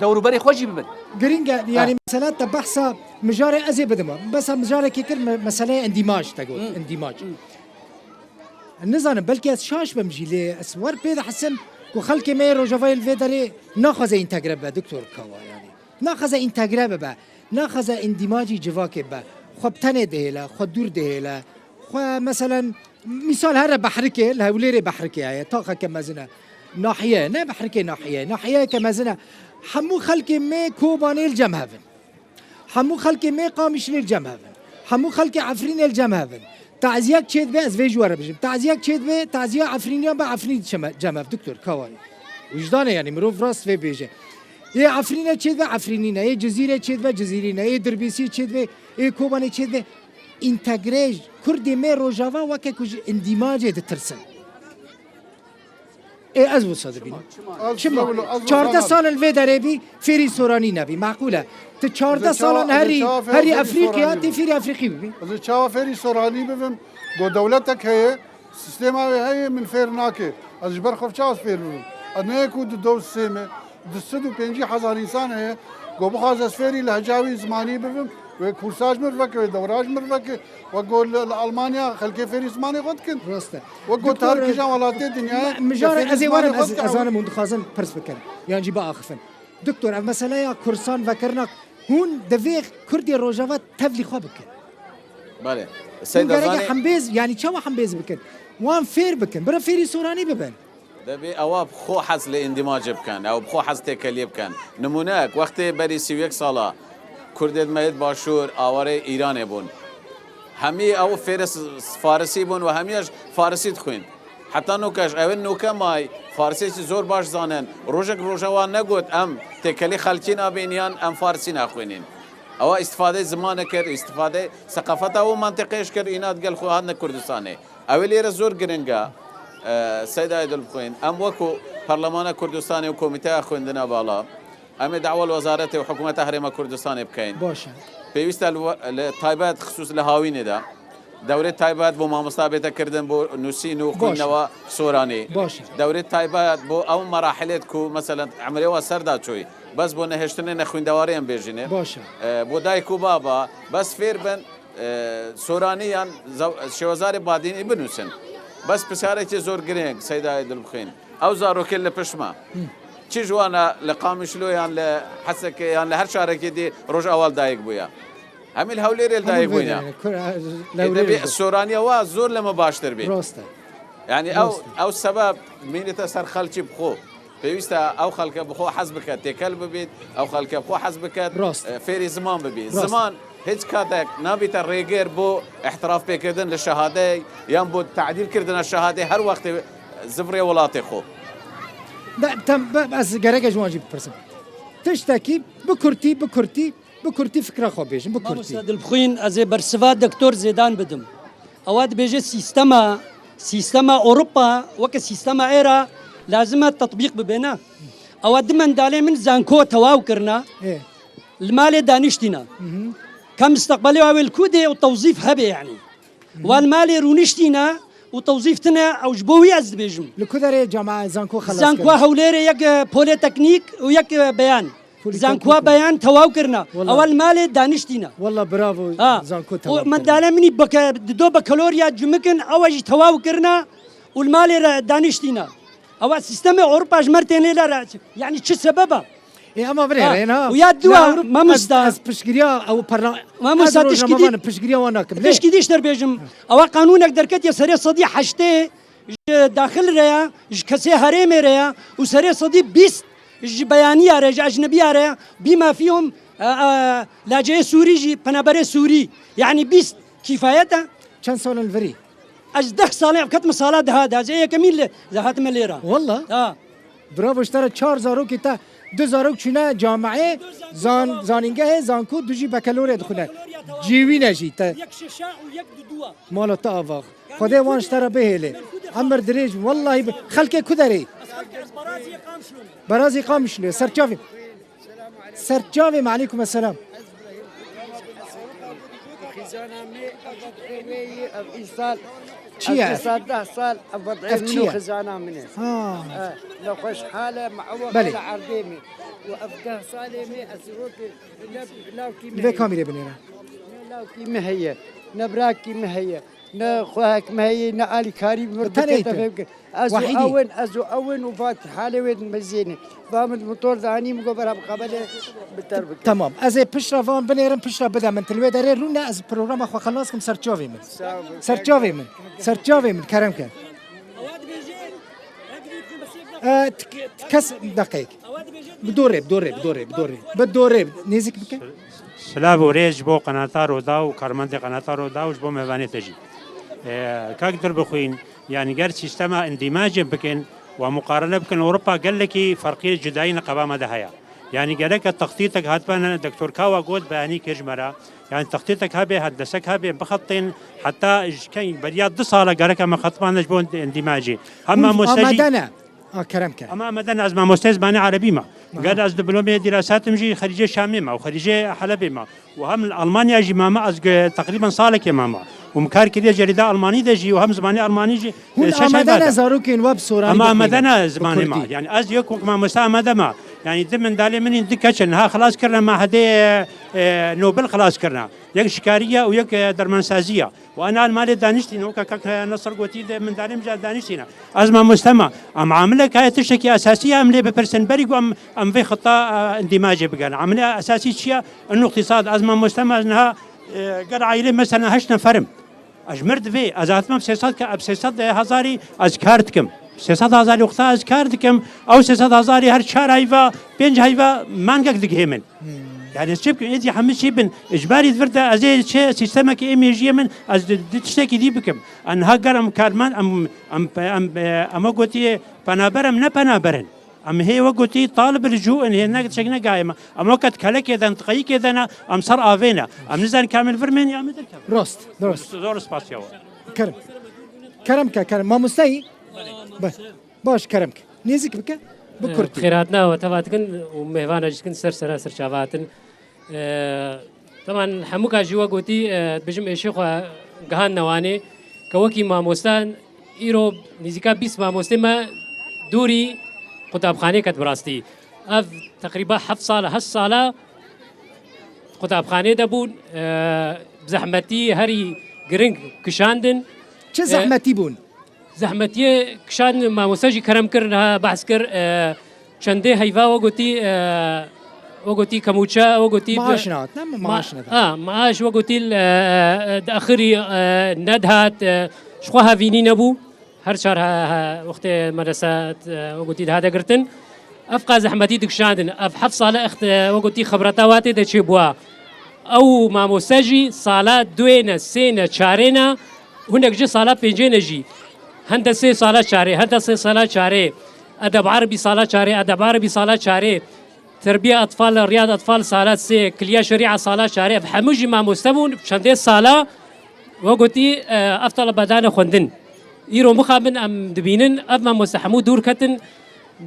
dewrûberê xwe jî bibin. Girîng e, yani Ha. Mesela te behsa mijarê ez ê bidim. Besa mijarekê kir, me-, meseleyê îndîmaj te got, Hmm. îndîmaj. Hmm. Nizanim, belkî ez şaş bim jî, lê ez wer pê dihisim ku xelkê me yê Rojavayê li vê derê naxwaze întegre bibe, Doktor Kawa, yanî. Naxwaze întegre bibe, naxwaze îndîmacî civakê bibe. Xwe bi tenê dihêle, xwe dûr dihêle. Xwe, meselen, mîsal here Behrikê, li Hewlêrê Behrikê heye, taxeke mezin e. Nahiye, ne Behrikê nahiye, nahiyeyeke mezin e. Hemû xelkê me Kobanê li cem hev in. Hemû xelkê me Qamişlî li cem hev in. Hemû xelkê Efrînê li cem hev in. Taziyek çêdibe, ez vê ji we re bijim. Taziyek çêdibe, taziya Efrîniyan be Efrîn çeme-, cem hev, Doktor Kawayî. Wijdan e, yanî mirov rast vê bêje. Yê Efrînê çêdibe Efrînî ne, yê Cizîrê çêdibe Cizîrî ne, yê Dirbîsî çêdibe, yê Kobanê çêdibe. Întegre Kurdê me Rojava weke ku ji îndîmacê ditirsin. Ê, ez wisa dibînim. Çima? Çima? Çardeh sal in li vê derê bî, fêrî soranî nebî. Meqûl e. Tu çardeh salan herî, herî Efrîqiya, tê fêrî Efrîqî bibî. Ez ê çawa fêrî soranî bibim? Go dewletek heye, sîstema wê heye, min fêr nake. Ez ji ber xwe çawa fêr bibim? Ez ne yek û du, du sê me, du sed û pêncî hezar însan heye. Go bixwaze ez fêrî lehca wî zimanî bibim, wê kursa ji min veke, wê dewra ji min veke. Wek got li, li Almanya xelkê fêrî zimanê xwe dikin. Rast e. Wek got Doktor, her kîjan welatê dinyayê, mi-, mijarê, fêrî ez ê zimanê werim, xwe ez, dike ez ew. Zanim hûn dixwazin pirs bikin. Yan jî biaxifin. Doktor, ev meseleya kursan vekirina, hûn divê Kurdê Rojava tevlî xwe bikin. Belê. Hûn Seyda gereke Zanî hembêz, yanî çawa hembêz bikin? Wan fêr bikin. Bira fêrî soranî bibin. Debê ewa bi xwe hez li îndîmacê bikin, ew bi xwe hez têkeliyê bikin. Nimûneyek, wextê berî sî û yek sala Kurdên me yê Başûr awarê Îranê bûn. Hemî ew fêrê s-, s-, Farisî bûn û hemî ji Farisî dixwîn. Heta nûke ji ew ên nûke may Farisî jî zor baş zanin. Rojek roja wan negot em têkelî xelkî nabîn yan em Farisî naxwînîn. Ewa îstifadeyê zimanê kir, îstifadeyê seqafeta û mantiqê ji kir, îna digel xwe hatine Kurdistanê. Ew ê lêre zor giring e, e, Seyda Aydilbixwîn. Em wekû Parlemana Kurdistanê û Komîteya Xwendina Bala, em ê dawa li Wezaretê û Hikûmeta Herêma Kurdistanê bikeyin. Baş e. Pêwîst e li we-, li taybet xisûs li Hawînê de dewrê taybet bo mamosta bête kirdin bo nûsîn û Baş e. xwendina soranî. Baş e. Dewrê taybet bo ew merahilê ku, meselen, emrê wa ser da çûyî. Bes bo nehiştinê nexwîndewarî em bêjîne. Baş e. E, bo dayik û baba, bes fêr bin, e, soranî yan zaw-, şêwezarê badînî binûsin. Bes pirsarekê zor girêng, Seyda Aydilbixwîn. Ew zarokê li pişt me. Çi ji wan e li Qamişlo yan li Hesekê yan li her şarekê dî Rojava li dayik bûye. Hemî li Hewlêrê li dayik bûne. Ê, debê soraniya wa zor li me baştir bî. Rast e. Yani ew, Rast e. ew sebeb mînite ser xelkî bi xwe. Pêwîst e ew xelke bi xwe hez bike, têkel bibît, ew xelke bi xwe hez bike, Rast. e, fêrî ziman bibî. Rast. Ziman hiç katek nabîte rêgir bo îtiraf pêkirdin li şehadeyê yan bo tadîl kirdina şehadeyê her wextê zivirê welatê xwe. De, tem, be, ez gerek e ji wan jî bipirsim. Tiştekî bi kurtî, bi kurtî, bi kurtî fikra xwe bêjin, bi kurtî. Mamoste Dilbixwîn, ez ê bersiva Doktor Zêdan bidim. Ewa dibêje sîstema, sîstema Ewropa weke sîstema êra lazim e tetbîq bibe, ne? Ewa di mendalê min zanko tewaw kirina, Ê. li malê daniştîna. Ka misteqbelê wa wê li ku dê û tewzîf hebe, yani. Wa li malê rûniştîne û tewzîf tine, ew ji bo wî ez dibêjim. Li ku derê cama zanko xelas Zanko kirin? Hewlêrê yek, e, polêteknîk û yek, e, beyan. Polîteknîk Zankoa û beyan tewaw kirina. Walla. Ewa li malê daniştîne. Walla bravo, Ha. zanko Û tewaw kirin. mendalê minî beke-, dido bekalorya cimikin, ewa jî tewaw kirina û li malê re daniştîne. Ewa sîstemê Ewropa ji me re tênê le re, yani çi sebeba? Ê, ama Ha, birêrên ha. û ya dua, Li Ewropa mamosta. ez, ez piştgiriya ew parla-, Mamosta ez rojnamevan tişkî dî-, piştgiriya wan nakim. Lê tişkî dî ji te re bêjim. Ewa qanûnek derketiye serê sedî heştê ji daxil re ya, ji kesê herêmê re ya û serê sedî bîst ji beyaniya re, ji ecnebiya re ya. Bîma fîhom, e, e, laceyê Sûrî jî, penaberê Sûrî. Yani bîst kîfayet e. Çend sal in li virî? Ez deh salê ev ketime sala deha de. Ez ê yekemîn li, de hatime lêra. Walla? Ha. Bravo ji te re, çar zarokê te, du zarok çûne cameyê, zan-, zanîngehê, zanko, du jî bekelorê dixwine. Cîwîne jî te. Yek şeşa û yek duduwa. Mala te ava. Xwedê wan ji te re bihêle. Emir dirêj, wellahî bi-, xelkê ku derê? Ez xelkê, ez Baraziyê Qamişlo me. Barazî Qamişlo, serçavê. Serçavê me, aleykum esselam. Xizana me, ev wê yî, ev îsal, Çi ev ye? îsal deh sal, ev wed'ê Ev min çi û ye? xizana min e. Ha. E, nexweşhal e, me'ewek Belê. e li erdê me. Û ev deh salê me, ez rokê, ne lawkî me Li vê heye. kamîrê binêre. Ne lawkî me heye, ne birakî me heye. Ne xwehek me heye, ne alîkarî bi mir Te bike, neyte. te fêm bike. Ez û Wahîdî. ew in, ez û ew in û vat halê wê dimizêne. Va min motor danî, min got, bera bi qebelê bi ter bike. Tamam. Ez ê piştre van binêrim, piştre bide min. Til wê derê rûne, ez programa xwe xelas kim, serçavê min. Sağ ol. Serçavê min. Serçavê min. Kerem ke. E, t-, t-, kes, deqeyek. Bi dorê, bi dorê, bi dorê, bi dorê. Bi dorê, nêzik bike. Silav û rêz ji bo qenata Roda û karmendê qenata Roda û ji bo mêvanê te jî. Ee, kak Dilbixwîn, yani ger sîstema îndîmacê bikin, wa muqarene bikin, Ewropa gelekî ferqî cudayî neqeba me de heye. Yani gereke textîtek hatibane, Doktor Kawa got, beyanî kir ji me re. Yani textîtek hebe, hendesek hebe, bixetên, heta ji keng beriya du sala gereke me xetibane ji bo îndîmacê. Hem Hûn mamoste jî amade ne? A, kerem ke. Ama amade ne, ez mamosteyê zimanê erebî me. Aha. Gel ez diplomê dîrasat im jî xerîcê Şamê me û xerîcê Helebê me. Û hem li Almanya jî mame, ez ge-, teqrîben salekê mame. Û min kar kiriye cerîda Almanî de jî û hem zimanê Almanî jî, Hûn e, şeş amade ayda ne de. zarokên we bi soranî Ama bixwînin, amade ne bi zimanê me. kurdî? Yani ez yek wek mamoste amade me. Yani di mendalê min in, di keç in. Ha, xilas kirine mahedê, e, e, Nobel xilas kirine. Yek şikariye û yek, e, dermansaziye. Û ana li malê daniştîne, weke kak Nesir gotî, di mendalê min jî daniştîne. Ez mamoste me. Em amilek heye, tiştekî esasî ye, em lê bipirsin. Berî ku em, em vê xita, e, îndîmacê bigerin. Amilê esasî çi ye? Ino îqtîsad. Ez mamoste me, ez niha, e, gel aîlê mesela heşt nefer im. Ez ji mir divê, ez hatime bi sê sed ke, bi sê sed hezarî ez kar dikim. Sê sed hezarî wexta ez kar dikim, ew sê sed hezarî her çar heyva, pênc heyva mangek digihê min. Hmm. Yani ez çi bikim? Êdî hemî çî bin. Ji barî vir de ez ê çi sîstemekî ê mêjiyê min, ez di, di tiştekî dî bikim. Enha ger em karmend, em, em, em, e, ema gotiye penaber em ne penaber in. Em hê wek gotî talib li cû in, hê ne çek ne gayê me. Em weke di kelekê de, di qeyikê de ne, em ser avê ne. Em nizanin ka em li vir mêne ya em li derkevin. Rast, rast. Zor spasiya we. Kerem. Kerem ke, kerem. Mamosteyî? Be. Baş, kerem ke. Nêzik bike. Bi kurtî. Xêrhatina we teva dikin û mêvana jî dikin ser sera ser çava hatin. Teban hemûka jî we gotî, e, dibêjim êşê xwe gihandine Wanê, ke wekî mamoste îro nîzîka bîst mamostê me dûrî qutabxanê ket bi rastî. Ev teqrîba heft sala, heşt sala qutabxanê de bûn, e, zehmetî herî giring kişandin. Çi E, zehmetî bûn? Zehmetiyê kişandin, mamoste jî kerem kir, niha behs kir, e, çendê heyva we gotî, e, we gotî kemûçe, we gotî bi- Maaş nehat, ne mi ma-, maaş nehat? Ha, maaş we gotî, e, e, di axirî, e, nedihat, e, ji xwe hevînî nebû. Her çar he, he, wextê medrese, e, we gotî dihate girtin. Ev qas zehmetî dikişandin. Ev heft sale ext-, e, we gotî xebreta watê de çêbûa. Ew mamoste jî sala duê ne, sê ne, çarê ne, hinek jî sala pêncê ne jî. Hende sê sala çarê, hende sê sala çarê. Edeb Erebî sala çarê, Edeb Erebî sala çarê. Terbiya Etfal, Riyad Etfal sala sê, Kiliya Şerîa sala çarê. Ev hemû jî mamoste bûn, çendê sala, we gotî, e, ev talebe dane xwendin. Îro mixabin em dibînin, ev mamoste hemû dûr ketin,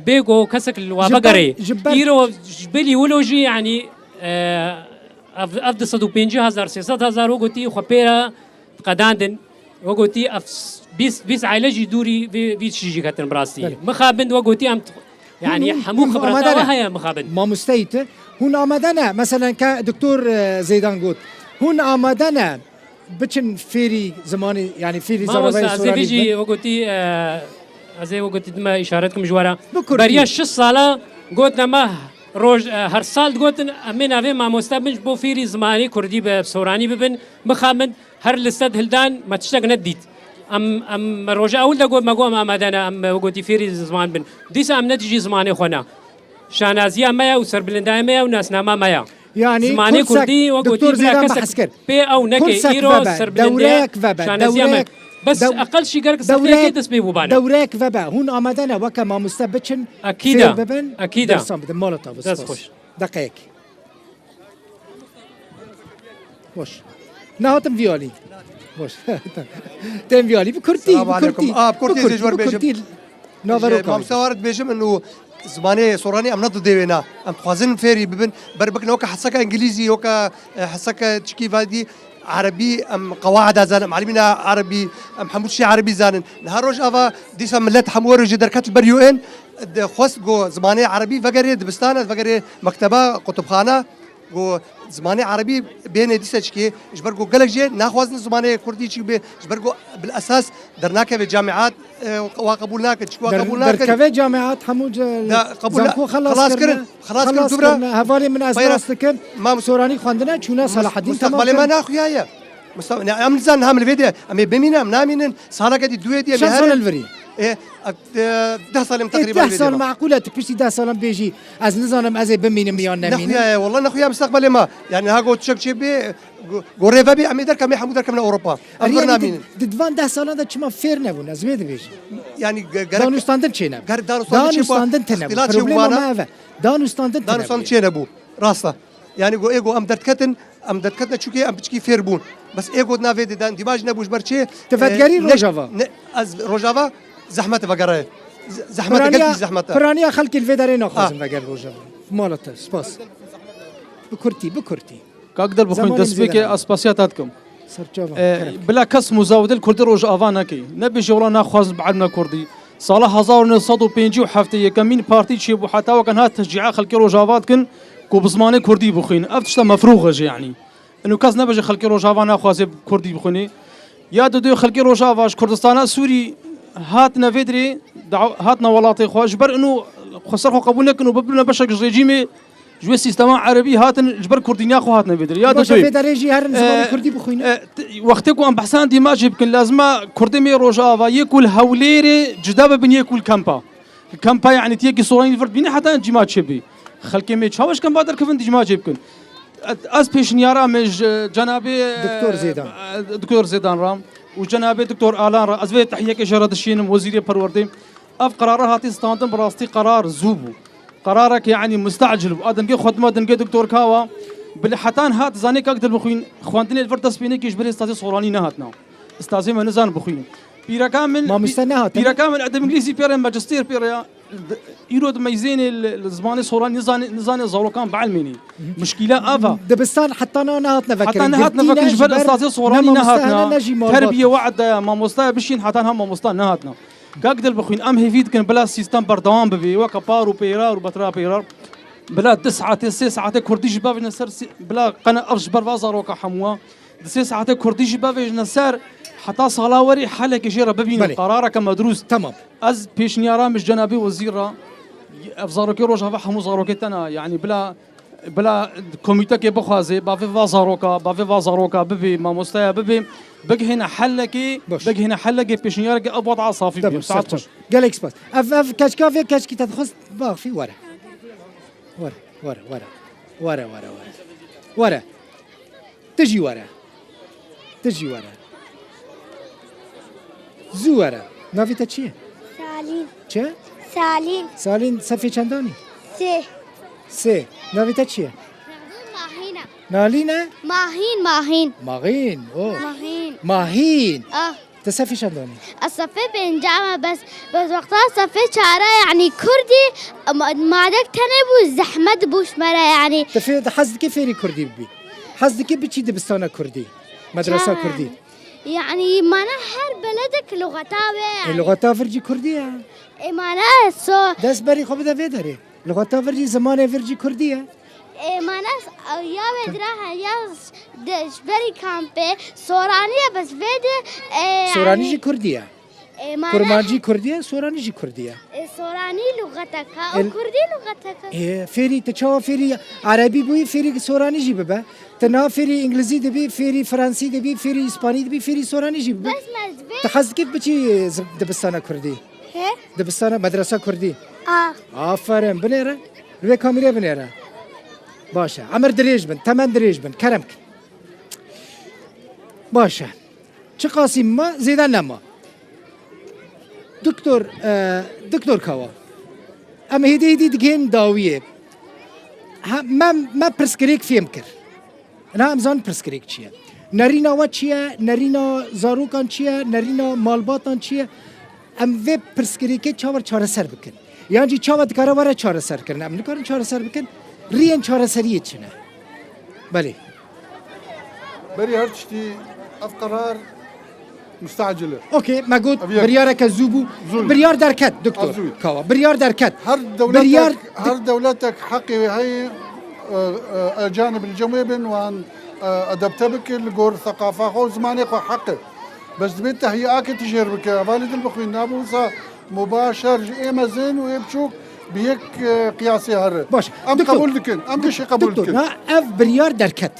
bê ku kesek li wa Ji ber, vegerê. ji ber Îro ji bilî wilo jî, yanî, e, ev, ev du sed û pêncî hezar, sê sed hezar we gotî xwe pê re qedandin. We gotî ev s-, bîst, bîst aile jî dûrî vê, vî tiştî jî ketin bi rastî. Belê. Mixabin we gotî em t-, yanî Hûn, hemû hûn xebreta amade we ne? heye mixabin. Mamosteyî tu. Hûn amade ne? Meselen ke Doktor, e, Zeydan got. Hûn amade ne? Biçin fêrî zimanê, yanî fêrî Mamoste, zaravayê ez ê vê Soranî jî bibin. we gotî, e, ez ê we gotî dime îşaret kim ji we re. Bi kurdî. Beriya şeş sala gotine me roj, e, her sal digotin, em ê navê mamoste bin ji bo fêrî zimanê kurdî bi Soranî bibin. Mixabin her li sed hildan me tiştek nedît. Em, em, me roja ewil de got, me got em amade ne, em we gotî fêrî ziman bin. Dîsa em ne dijî zimanê xwe ne. Şanaziya me ye û serbilindaya me ye û nasnama me ye. Yanî Zimanê Kursek, kurdî, wek gotî, Doktor bila Zêdan kesek behs kir. pê ew neke, Kursek îro vebe, serbilinde dewreyek vebe, şanaziya me. dewreyek, Bes dew-, eqel jî gerek dew-, sefreyekê dewreyek, dest pê bû bane. dewreyek vebe. Hûn amade ne weke mamoste biçin Akîda. fêr bibin, Akîda. dersan bidin. Mala te bi Dest spas. xweş. Deqeyek. Boş. Nehatim vî alî. Boş. Tên vî alî. Bi kurtî, Selamun bi kurtî. aleyküm. Aa, bi kurtî Bi ez ê ji we kurtî, bi bêjim. kurtî. Navero Ji kawî. Mamoste Warê dibêjim, inu zimanê Soranî em ne didêwê na. Em dixwazin fêrî bibin. Ber bikin weke heseka îngilîzî, weke, e, heseka çikî vadî, erebî, em qewaida zanin, em elimîna erebî, em hemû tiştê erebî zanin. Niha rojava dîsa millet hemû were jî derket li ber U N, dixwest ku zimanê erebî vegerê dibistana, vegerê mekteba, qutubxana. Ku zimanê erebî bêne dîsa çikê, ji ber ku gelek jê naxwazin zimanê kurdî çi bê, ji ber ku bil esas dernakeve camiat, e, wa qebûl nakin, çi wa Der-, qebûl nakin. derkeve camiat hemû ce-, Da qebûl na-, zanko xelas xelas kirine, kirin, xelas kirin, xelas dubra. kirine. Hevalê min ez Bayra-, nas dikim, Mam- Soranî xwendine, çûne Mus-, Selahaddin mustaqbalê me tamam naxuyaye. Musta-, ne, em nizanin hem li vê de, em ê bimînin, em namînin, saleke dî, duê dî, em ê Çend herin. sal li virî? E, e, deh salê min E, teqrîben deh vê sal dê me. Meqûl e, tu piştî deh salan bêjî, ez nizanim ez ê bimînim yan nemînim. Nexuya ye, walla nexuya mustaqbalê me. Yani ha got çek çê bê, go-, gorê ve bê, em ê derkevin, em ê hemû derkevin Ewropa. Em Erê, vir yani namînin. Di, di van deh salan de çima fêr nebûn, ez vê dibêjim. Yani ge-, gerek Danûstandin çê nebû. Ger danûstandin çê bû, Danûstandin tine bû. îxtîlat çê bû Problema vana. me ev e. Danûstandin tine Danûstandin bû. çê nebû. Rast e. Yani go-, ê go em derdketin, em derdketine çûkê em piçkî fêr bûn. Bes ê got navê didan dîmaj nebû ji ber çê, Ti e, vegerî ne, Rojava? ne, ez Rojava zehmet e vegere. Z-, zehmet e, Piraniya, gelkî zehmet e. piraniya xelkê li vê derê naxwazin Ah. veger Rojava. Mala te, spas. Bi kurtî, bi kurtî. Kak Dilbixwîn, Zamanê destpêkê zêde ez spasiya te dikim. Serçava, E, kerem. bila kes muzawidê li Kurdê Rojava neke. Nebêje wela naxwazin bielime Kurdî. Sala hezar û neh sed û pêncî û heftê yekemîn partî çêbû, heta weke niha teşcîa xelkê Rojava dikin ku bi zimanê Kurdî bixwînin. Ev tişta mefrûx e jî, yanî. Ino kes nebêje xelkê Rojava naxwaze Kurdî bixwîne. Ya di duyê xelkê Rojava ji Kurdistana Sûrî hatine vê dirê, daw-, hatine welatê xwe. Ji ber ino xwe ser xwe qebûl nekin û bibine beşek ji rejîmê, ji wê sîstema erebî hatin, ji ber kurdîniya xwe hatine vê dirê. Ya Baş e, diduyê. Vê derê jî herin zimanê E, kurdî bixwînin. e, t-, wextê ku em behsa dîmajê bikin, lazim e kurdê me Rojava yê ku li Hewlêrê cida bibin yê ku li Kempa. Li Kempa, yanî, tiyekî soranî vir dibîne heta dîmajê bî. Xelkê me çawa ji Kempa derkevin dîmajê bikin? Ez, ez pêşniyara me ji cenabê, Doktor Zêdan. e, Doktor Zêdan re û cenabê Doktor Alan re, ez vê tehiyekê jê re dişînim, Wezîrê Perwerdê. Ev qerara hatî standin, bi rastî qerar zû bû. Qerarek, yanî, mustacil bû. A dengê xwe dima dengê Doktor Kawa. Bilê hetan hat, zanê kak Dilbixwîn, xwendinê li vir dest pê nekî ji bilê stazê Soranî nehatna. Stazê me nizan bixwînin. Pîreka min, Mamoste nehatin? Pîreka min edeb îngilîzî pê re, majistêr pê re ya. D-, îro di meyzênê li, li zimanê Soranî nizane, nizane zarokan bielmênî. Muşkîla ev e. Dibistan heta niha nehatine vekirin. Heta nehatine vekirin, ji ber stazê Soranî nehatna. Terbiyê we'd daya mamoste bişîn, heta niha mamoste nehatna. Kak Dilbixwîn, em hêvî dikin bila sîstem berdewam bibe, weke par û pêrar û betra pêrar. Bila du saetê, sê saetê kurdî jî bevêjne ser sî-, bila qene ev ji ber va zaroka hemû e. Di sê saetê kurdî jî bevêjne ser, heta sala werî helekê jê re bibînin, Belê. Qerareke medrûs. Tamam. Ez pêşniyara min ji cenabê wezîr re, ev zarokê Rojava hemû zarokê te ne, yanî bila, bila komîtekê bixwaze, bavê va zaroka, bavê va zaroka bibê, mamosteya bibê, bigihêne helekê, Baş. Bigihêne helekê, pêşniyarekê ev wada safî Tamam, bibê. Saet ser çar. Xweş. Gelek spas. Ev, ev keçka vê keçkî te dixwest baxfî were. Were, were, were. Were, were, were. Were. Tu jî were. Tu jî were. Zû were. Navê te çi ye? Salîn. Çi? Salîn. Salîn, sefê çendanî? Sê. Sê. Navê te çi ye? Mahîn e. Nalîn e? Mahîn, Mahîn. Mahîn, o. Mahîn. Mahîn. Ah. Te sefê çendanî? Ez sefê pêncem e, bes, bes wexta sefê çar e, yanî kurdî, ma-, madek tenê bû, zehmet bû ji me re, yanî. Te fê-, te hez dikî fêrî kurdî bibî? Hez dikî biçî dibistana kurdî? Medresa Çawa kurdî? Yanî, mana her beledek luxeta wê, Ê, yanî. Luxeta vir jî kurdî ye. Ê, mana so- Dest berî xwe bide vê derê. Luxeta vir jî, zimanê vir jî kurdî ye. Ê, mana s-, ya wê dira he, ya s-, de, ji berî kampê, Soranî ye, bes vê de, ê, Soranî yanî jî kurdî ye. Ê, mana Kurmancî kurdî ye, Soranî jî kurdî ye. Ê, Soranî luxeteka, û El- kurdî luxeteka. Ê, fêrî, tu çawa fêrî erebî bûyî, fêrî soranî jî bibe. Tu na fêrî îngilizî dibî, fêrî fransî dibî, fêrî îspanî dibî, fêrî soranî jî bibe. Bes me divê. Tu hez dikî biçî zi-, dibistana kurdî? He? Dibistana medresa kurdî. A. Aferin, binêre. Li vê kamîrê binêre. Baş e. Emir dirêj bin, temen dirêj bin. Kerem kin. Baş e. Çiqasî ma, zêde nema. Doktor, e, Doktor Kawa. Em hêdî hêdî digihên dawiyê. Ha, me, me pirsgirêk fêm kir. Ina em zanin pirsgirêk çi ye. Nerîna we çi ye? Nerîna zarokan çi ye? Nerîna malbatan çi ye? Em vê pirsgirêkê çawa çareser bikin? Yan jî çawa dikare were çareserkirin? Em nikarin çareser bikin. Riyên çareseriyê çi ne? Belê. Berî her tiştî ev qerar mustacil e. Okey, me got Ev yek. Biryareke zû bû. Zû. Biryar derket, Doktor Ev zû. Kawa. Biryar derket. Her dewletek, Biryar her dewletek heqê wê heye, e, e, ecanib li cem wê bin, wan, e, adapte bike li gor seqafa xwe û zimanê xwe heq e. Bes divê tehyîakê tijêr bike. Hevalê dil bixwîn, nabû wisa mubaşer ji ê mezin û ê biçûk bi yek, e, qiyasê here. Baş. Em Doktor. Qebûl dikin. Em gişê qebûl Doktor, dikin. Na ev biryar derket.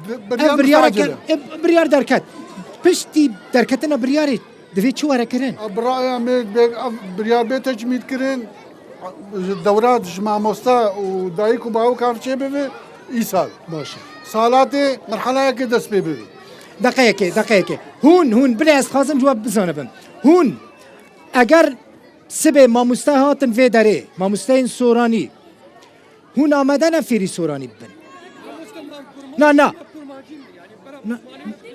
Bi-, Ev biryar biryar mustacil e. Ev biryar derket. Piştî derketina biryarê divê çi were kirin? A, bi raya me, be-, ev biryar bê tecmîd kirin, ji dewra ji mamosta û dayik û bawikan çê bibe, îsal. Baş e. Salatê merheleyekê dest pê bibe. Deqeyekê, deqeyekê. Hûn, hûn, bilê ez dixwazim cewab bizanibim. Hûn, eger sibê mamoste hatin vê derê, mamosteyên soranî, Hûn amade ne fêrî soranî bibin? Na, na. Na,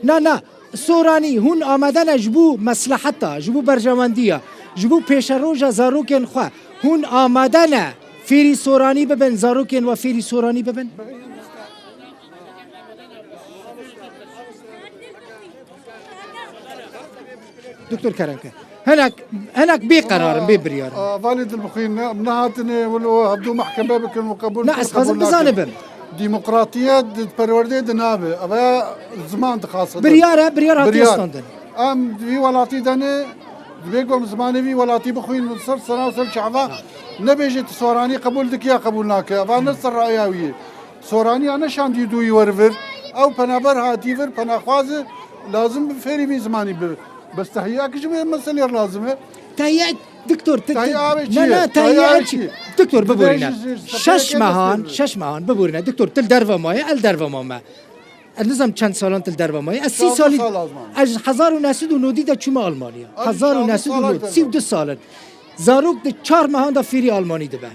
na, na. Soranî, hûn amade ne ji bo mesleheta, ji bo berjewendiya, ji bo pêşeroja zarokên xwe? Hûn amade ne fêrî soranî bibin, zarokên we fêrî soranî bibin? Doktor Kerem ke. Hinek, hinek bê qerar in, bê biryar in. Aa, valê dilbixwîn, ne, em nehatine wilo hevdû mehkeme bikin û qebûl Ne, bikin, ez xwazim qebûl nakin. Bizanibim. Demokratiyet di perwerdê de nabe. Eva ziman dixwaze. Biryar e, biryar hatiye Biryar. Standin. Em di vî welatî de ne, dibê ku em zimanê vî welatî bixwînin ser sera û ser çava. Nebêje tu soranî qebûl dike ya qebûl nake. Eva ne ser raya wî ye. Soraniya neşandî dûyî wer vir. Ew penaber hatî vir, penaxwaz e, lazim bi fêrî vî zimanî bi. Bes tehiya ki ji vê meselê re lazim e. Tehiya, doktor, te, Tehiya te, avê çi ne, ye? Ne, Tehiya tehiya avê çi? Çi? Doktor, bibûrîne. Şeş mehan, şeş mehan, bibûrîne. Doktor, tu li derve maye, el derve mame. Ez nizam çend salan tu li derve maye. Ez sî salî, ez hezar û neh sed û nodî de çûme Almanya. Hezar û neh sed û nodî, sî û du sal in. Zarok di çar mehan de fêrî almanî dibe.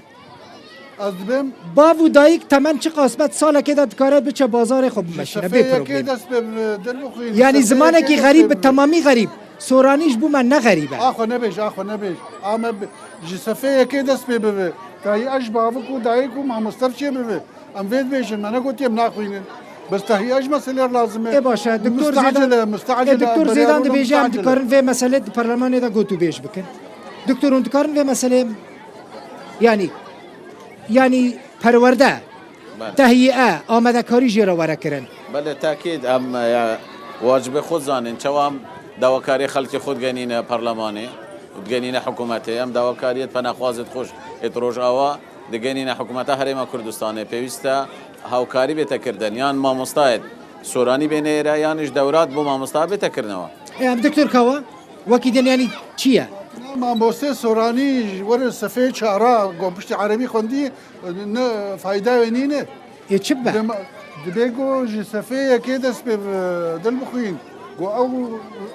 Ez dibêm. Bav û dayik temen çiqas be, salekê de dikare biçe bazarê xwe bimeşîne bê problem. Ji sefê yekê dest pê bibe, dilbixwîn. Yanî zimanekî xerîb bi temamî xerîb. Soranî ji bo me ne xerîb e. Axwe nebêj, axwe nebêj. A me bi, ji sefê yekê dest pê bibe. Tahî ez ji bavik û dayik û mamoste çê bibe. Em vê dibêjin, me negotiye em naxwînin. Bes tahî ez meselê lazim e. Ê baş e, Doktor Zêdan, mustacil e, mustacil e, e, Doktor Zêdan dibêje em dikarin vê meselê di perlemanê de gotûbêj bikin. Doktor, hûn dikarin vê meselê, yanî, yanî perwerde, Belê. Tehiye, amadekarî jê re were kirin. Belê, tekîd, em, e, ya, wacibê xwe zanin, çawa em dawakariyê xelkê xwe digenîne perlemanê û digenîne hikûmetê, em dawakariyê penexwazê xwe êt Rojava digenîne hikûmeta Herêma Kurdistanê, pêwîst e hawkarî bête kirdin, yan mamostayê Soranî bêne êre, yan ji dewrat bo mamosta bête kirinewa. E, em Doktor Kawa, wekî din yanî çi ye? Mamostê Soranî ji were sefê çara, go piştî erebî xwendî, ne fayda wê nîne. Ê çi be? Dema, dibê ku ji sefê yekê dest pê bi dil bixwîn. Ku ew,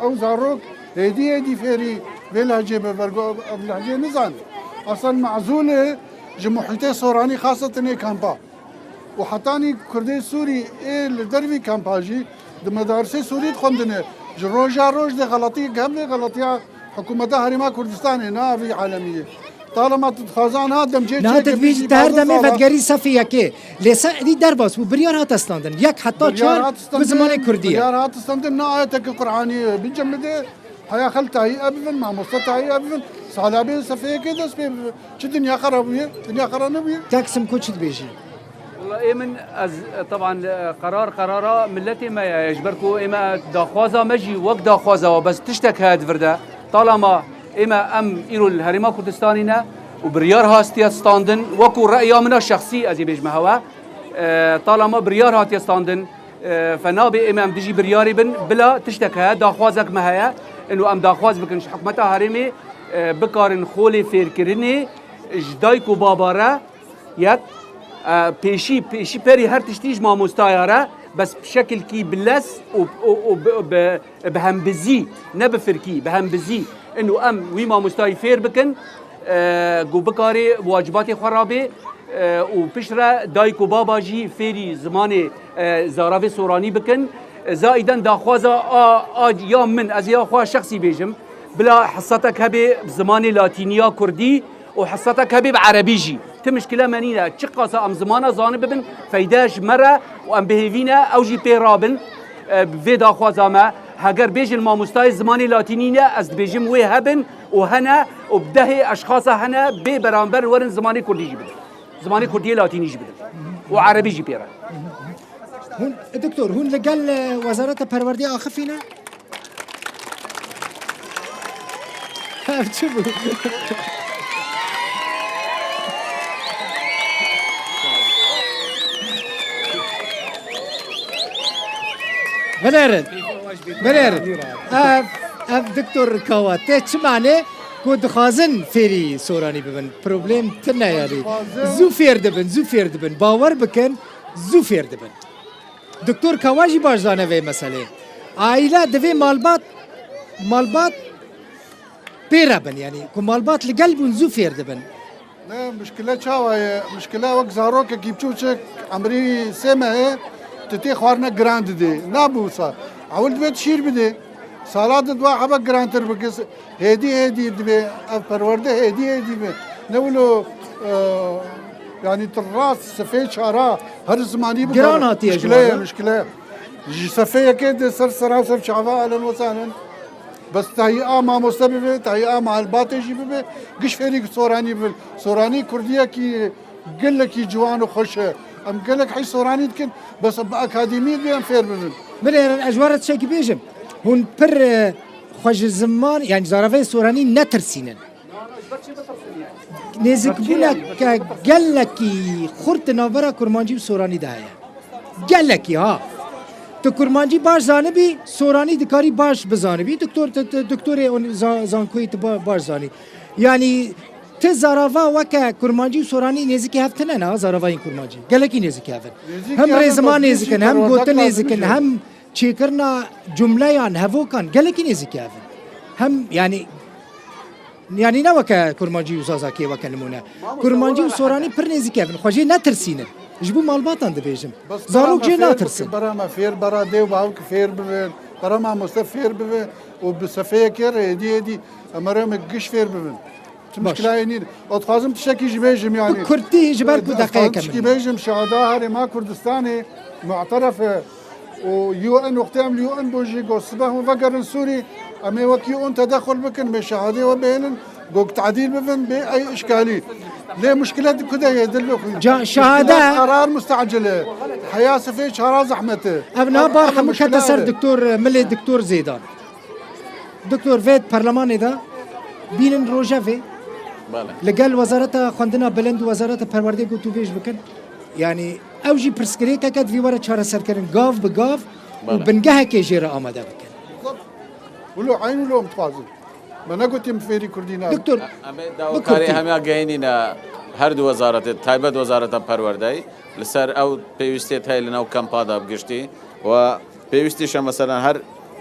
ew zarok hêdî hêdî fêrî vê lehcê be, ver ku ev lehcê nizane. Aslan mezûl e ji muhîtê Soranî, xasetinê kampa. Û hetanî Kurdê Sûrî ê li dervî kampa jî di medarsê Sûrî dixwendine. Ji roja roj de xeletî, hem vê xeletiya hikûmeta Herêma Kurdistanê, ne avî alemiyê. Talema tu dixwaza niha demcê çêke bêjî, te her demê vegerî sefê yekê. Lê se êdî derbas bû, biryar hate standin. Yek heta çar bi zimanê kurdî ye. Biryar hat standin, biryar hat standin, ne ayeteke Qur'anî ye. Bincemide heya xelk tahî bibin, mamoste tahî bibin. Salabê sefê yekê dest pê bibin. Çi dinya xera bûye? Dinya xera nebûye. Taksim ku çi dibêjî? Wela ê min, ez, e, teban, e, qerar, qerara miletê me ye. Ji ber ku ê me daxwaza me jî wek daxwaza we, bes tiştek heye di vir de. Talama ê me, em îro li Herêma Kurdistanê ne û biryar hastiye standin, weku reya min a şexsî ez ê bêjme hewe. E, talama biryar hatiye standin, e, fe nabe ê me em dijî biryarê bin, bila tiştek heye, daxwazek me heye. Ino em daxwaz bikin ji hikûmeta herêmê, e, bikarin xolê fêrkirinê ji dayik û baba re, yek, e, pêşî, pêşî perî her tiştî ji mamostaya re, bes bi şekilkî bi lez û, û, û bi, bi, bi hembizî, ne bi firkî, bi hembizî. Ino em wî mamostayî fêr bikin, e, ku bikarê wacibatê xwe rabê, e, û piştre dayik û baba jî fêrî zimanê, e, zaravê soranî bikin. E, zaîden daxwaza a, a, ya min, ez ya xwe şexsî bêjim, bila hisetek hebe bi zimanê latînî ya kurdî, û hisetek hebe bi erebî jî. Ti mişkile me nîne. Çiqasa em zimana zanibibin, feyde ji me re û em bi hêvî ne, ew jî pê rabin, e, bi vê daxwaza me. Heger bêjin mamostayê zimanê latînî ne, ez dibêjim wê hebin û hene û bi dehê eşxasa hene bê beramber werin zimanê kurdî jî bidin. Zimanê kurdiyê latînî jî bidin. Û erebî jî pê re. Hûn, doktor, hûn li gel, e, Wezareta Perwerdeyê axifîne? Ev çi bû? Binêrin. Binêrin. Ev, ev doktor Kawa. Te çi mane ku dixwazin fêrî soranî bibin? Problem tune yanî. Dixwazin. Zû fêr dibin, zû fêr dibin. Bawer bikin, zû fêr dibin. Doktor Kawa jî baş zane vê meselê. Aîle divê malbat, malbat pê re bin, yanî ku malbat li gel bûn zû fêr dibin. Ne, mişkile çawa ye? Mişkile wek zarokekî biçûçik, emrî sê mehê, tu tê xwarine giran didê. Nabû wisa. Ewil divê tu şîr bidê. Sala di dua hebe girantir bike. Hêdî hêdî divê ev perwerde hêdî hêdî be. Ne wilo, e, yanî tu rast sifê çara her zimanî bikare. Giran hatiye ji wan re. Mişkile ye, mişkile ye. Ji sefê yekê de ser seraser çava alen wesanen. Bes tahî a mamoste bibe, tahî a malbatê jî bibe, giş fêrî soranî bibe. Soranî kurdiyekî gelekî ciwan û xweş e. Em gelek hîs soranî dikin, bes em bi akademî divê em fêr bibin. Binêrin, ez ji we re tiştekî bêjim. Hûn pir, e, xwe ji ziman, yanî zaravayê soranî netirsînin. Nêzikbûneke gelekî xurt di navbera kurmancî û soranî de heye. Gelekî ha. Tu kurmancî baş zanibî, soranî dikarî baş bizanibî. Doktor, tu, tu, doktorê on-, za-, zankoyê tu ba-, baş zanî. Yanî ti zarava weke kurmancî û soranî nêzikî hev tine ne, zaravayên kurmancî. Gelekî nêzikî hev in. Nêzikî hev in, hem rêziman nêzik in, hem gotin nêzik in, hem çêkirina cumleyan, hevokan, gelekî nêzikî hev in. Hem, yanî, Yanî ne weke kurmancî û zazakiyê weke nimûne. Kurmancî û soranî pir nêzîk hev in. Xwe jê netirsînin. Ji bo malbatan dibêjim. Zarok jê natirsin. Bera me fêr, bera dê û bavik fêr bibin. Bera mamoste fêr bibin û bi sefeyekê re êdî êdî em ê me giş fêr bibin. Çi muşkileyê nîn. Ez dixwazim tiştekî jî bêjim yanî. Bi kurtî ji ber ku deqeyeke min. Tiştekî bêjim, şehada herêma Kurdistanê mu'teref e. û U N wextê em li U N bûn jî got, sibe hûn vegerin Sûrî, em ê wek U N tedexul bikin, em ê şehadê we bihêlin, got tedîl bibin, bê ey işkalî. Lê muşkile di ku de ye, dil bixwîn. Ca şehade. Qerar mustacil e. Heya sifê çara zehmet e. Ev niha bar hemû kete ser doktor, milê doktor Zêdan. Doktor, vê perlemanê de bînin rojevê. Bele. Li gel Wezareta Xwendina Bilind û Wezareta Perwerdeyê gotûbêj bikin. Yanî ew jî pirsgirêkeke divê were çareserkirin gav bi gav û Bele. bingehekê jê re amade bikin. Wilo eyn wilo em dixwazin. Me negotiye em fêrî kurdî nakin. Doktor, Em ê bi dawakarê kurtî. hemiya gehînîne her du wezaretê, taybet Wezareta Perwerdeyê, li ser ew pêwîstiyê heye li nav kampa de bi giştî û pêwîstî şe meselen her,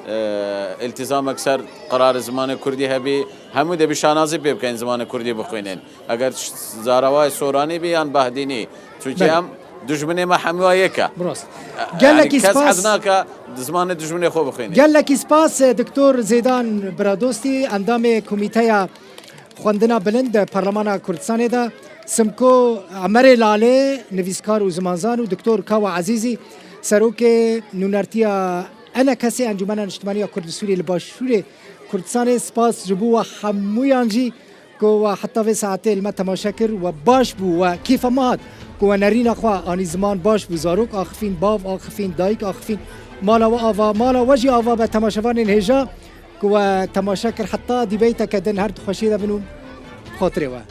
e, îltîzamek ser qerarê zimanê kurdî hebî, hemû dê bi şanazî pê bikeyn zimanê kurdî bixwînin. Eger ş-, zarawayê soranî bî yan bahdînî, çunke Belê. em dijminê me hemûya yek e. Bi rast. E, Gelekî yanî kes spas. hez nake di zimanê dijminê xwe bixwîne. Gelekî spas, e, Doktor Zêdan Biradostî, endamê Komîteya Xwendina Bilind di Parlemana Kurdistanê de, Simko Emerê Lalê, nivîskar û zimanzan û Doktor Kawa Ezîzî, serokê nûnertiya E N K S'ê, Encûmena Niştimanî ya Kurd û Sûriyê li Başûrê Kurdistanê, spas ji bo we hemûyan jî ku we heta vê saetê li me temaşe kir, we baş bû, we kêfa me hat ku we nerîna xwe anî ziman baş bû, zarok axifîn, bav axifîn, dayik axifîn, mala we ava, mala we jî ava be temaşevanên hêja ku we temaşe kir. Heta dîbeyteke din her di xweşiyê de bin û xatirê we.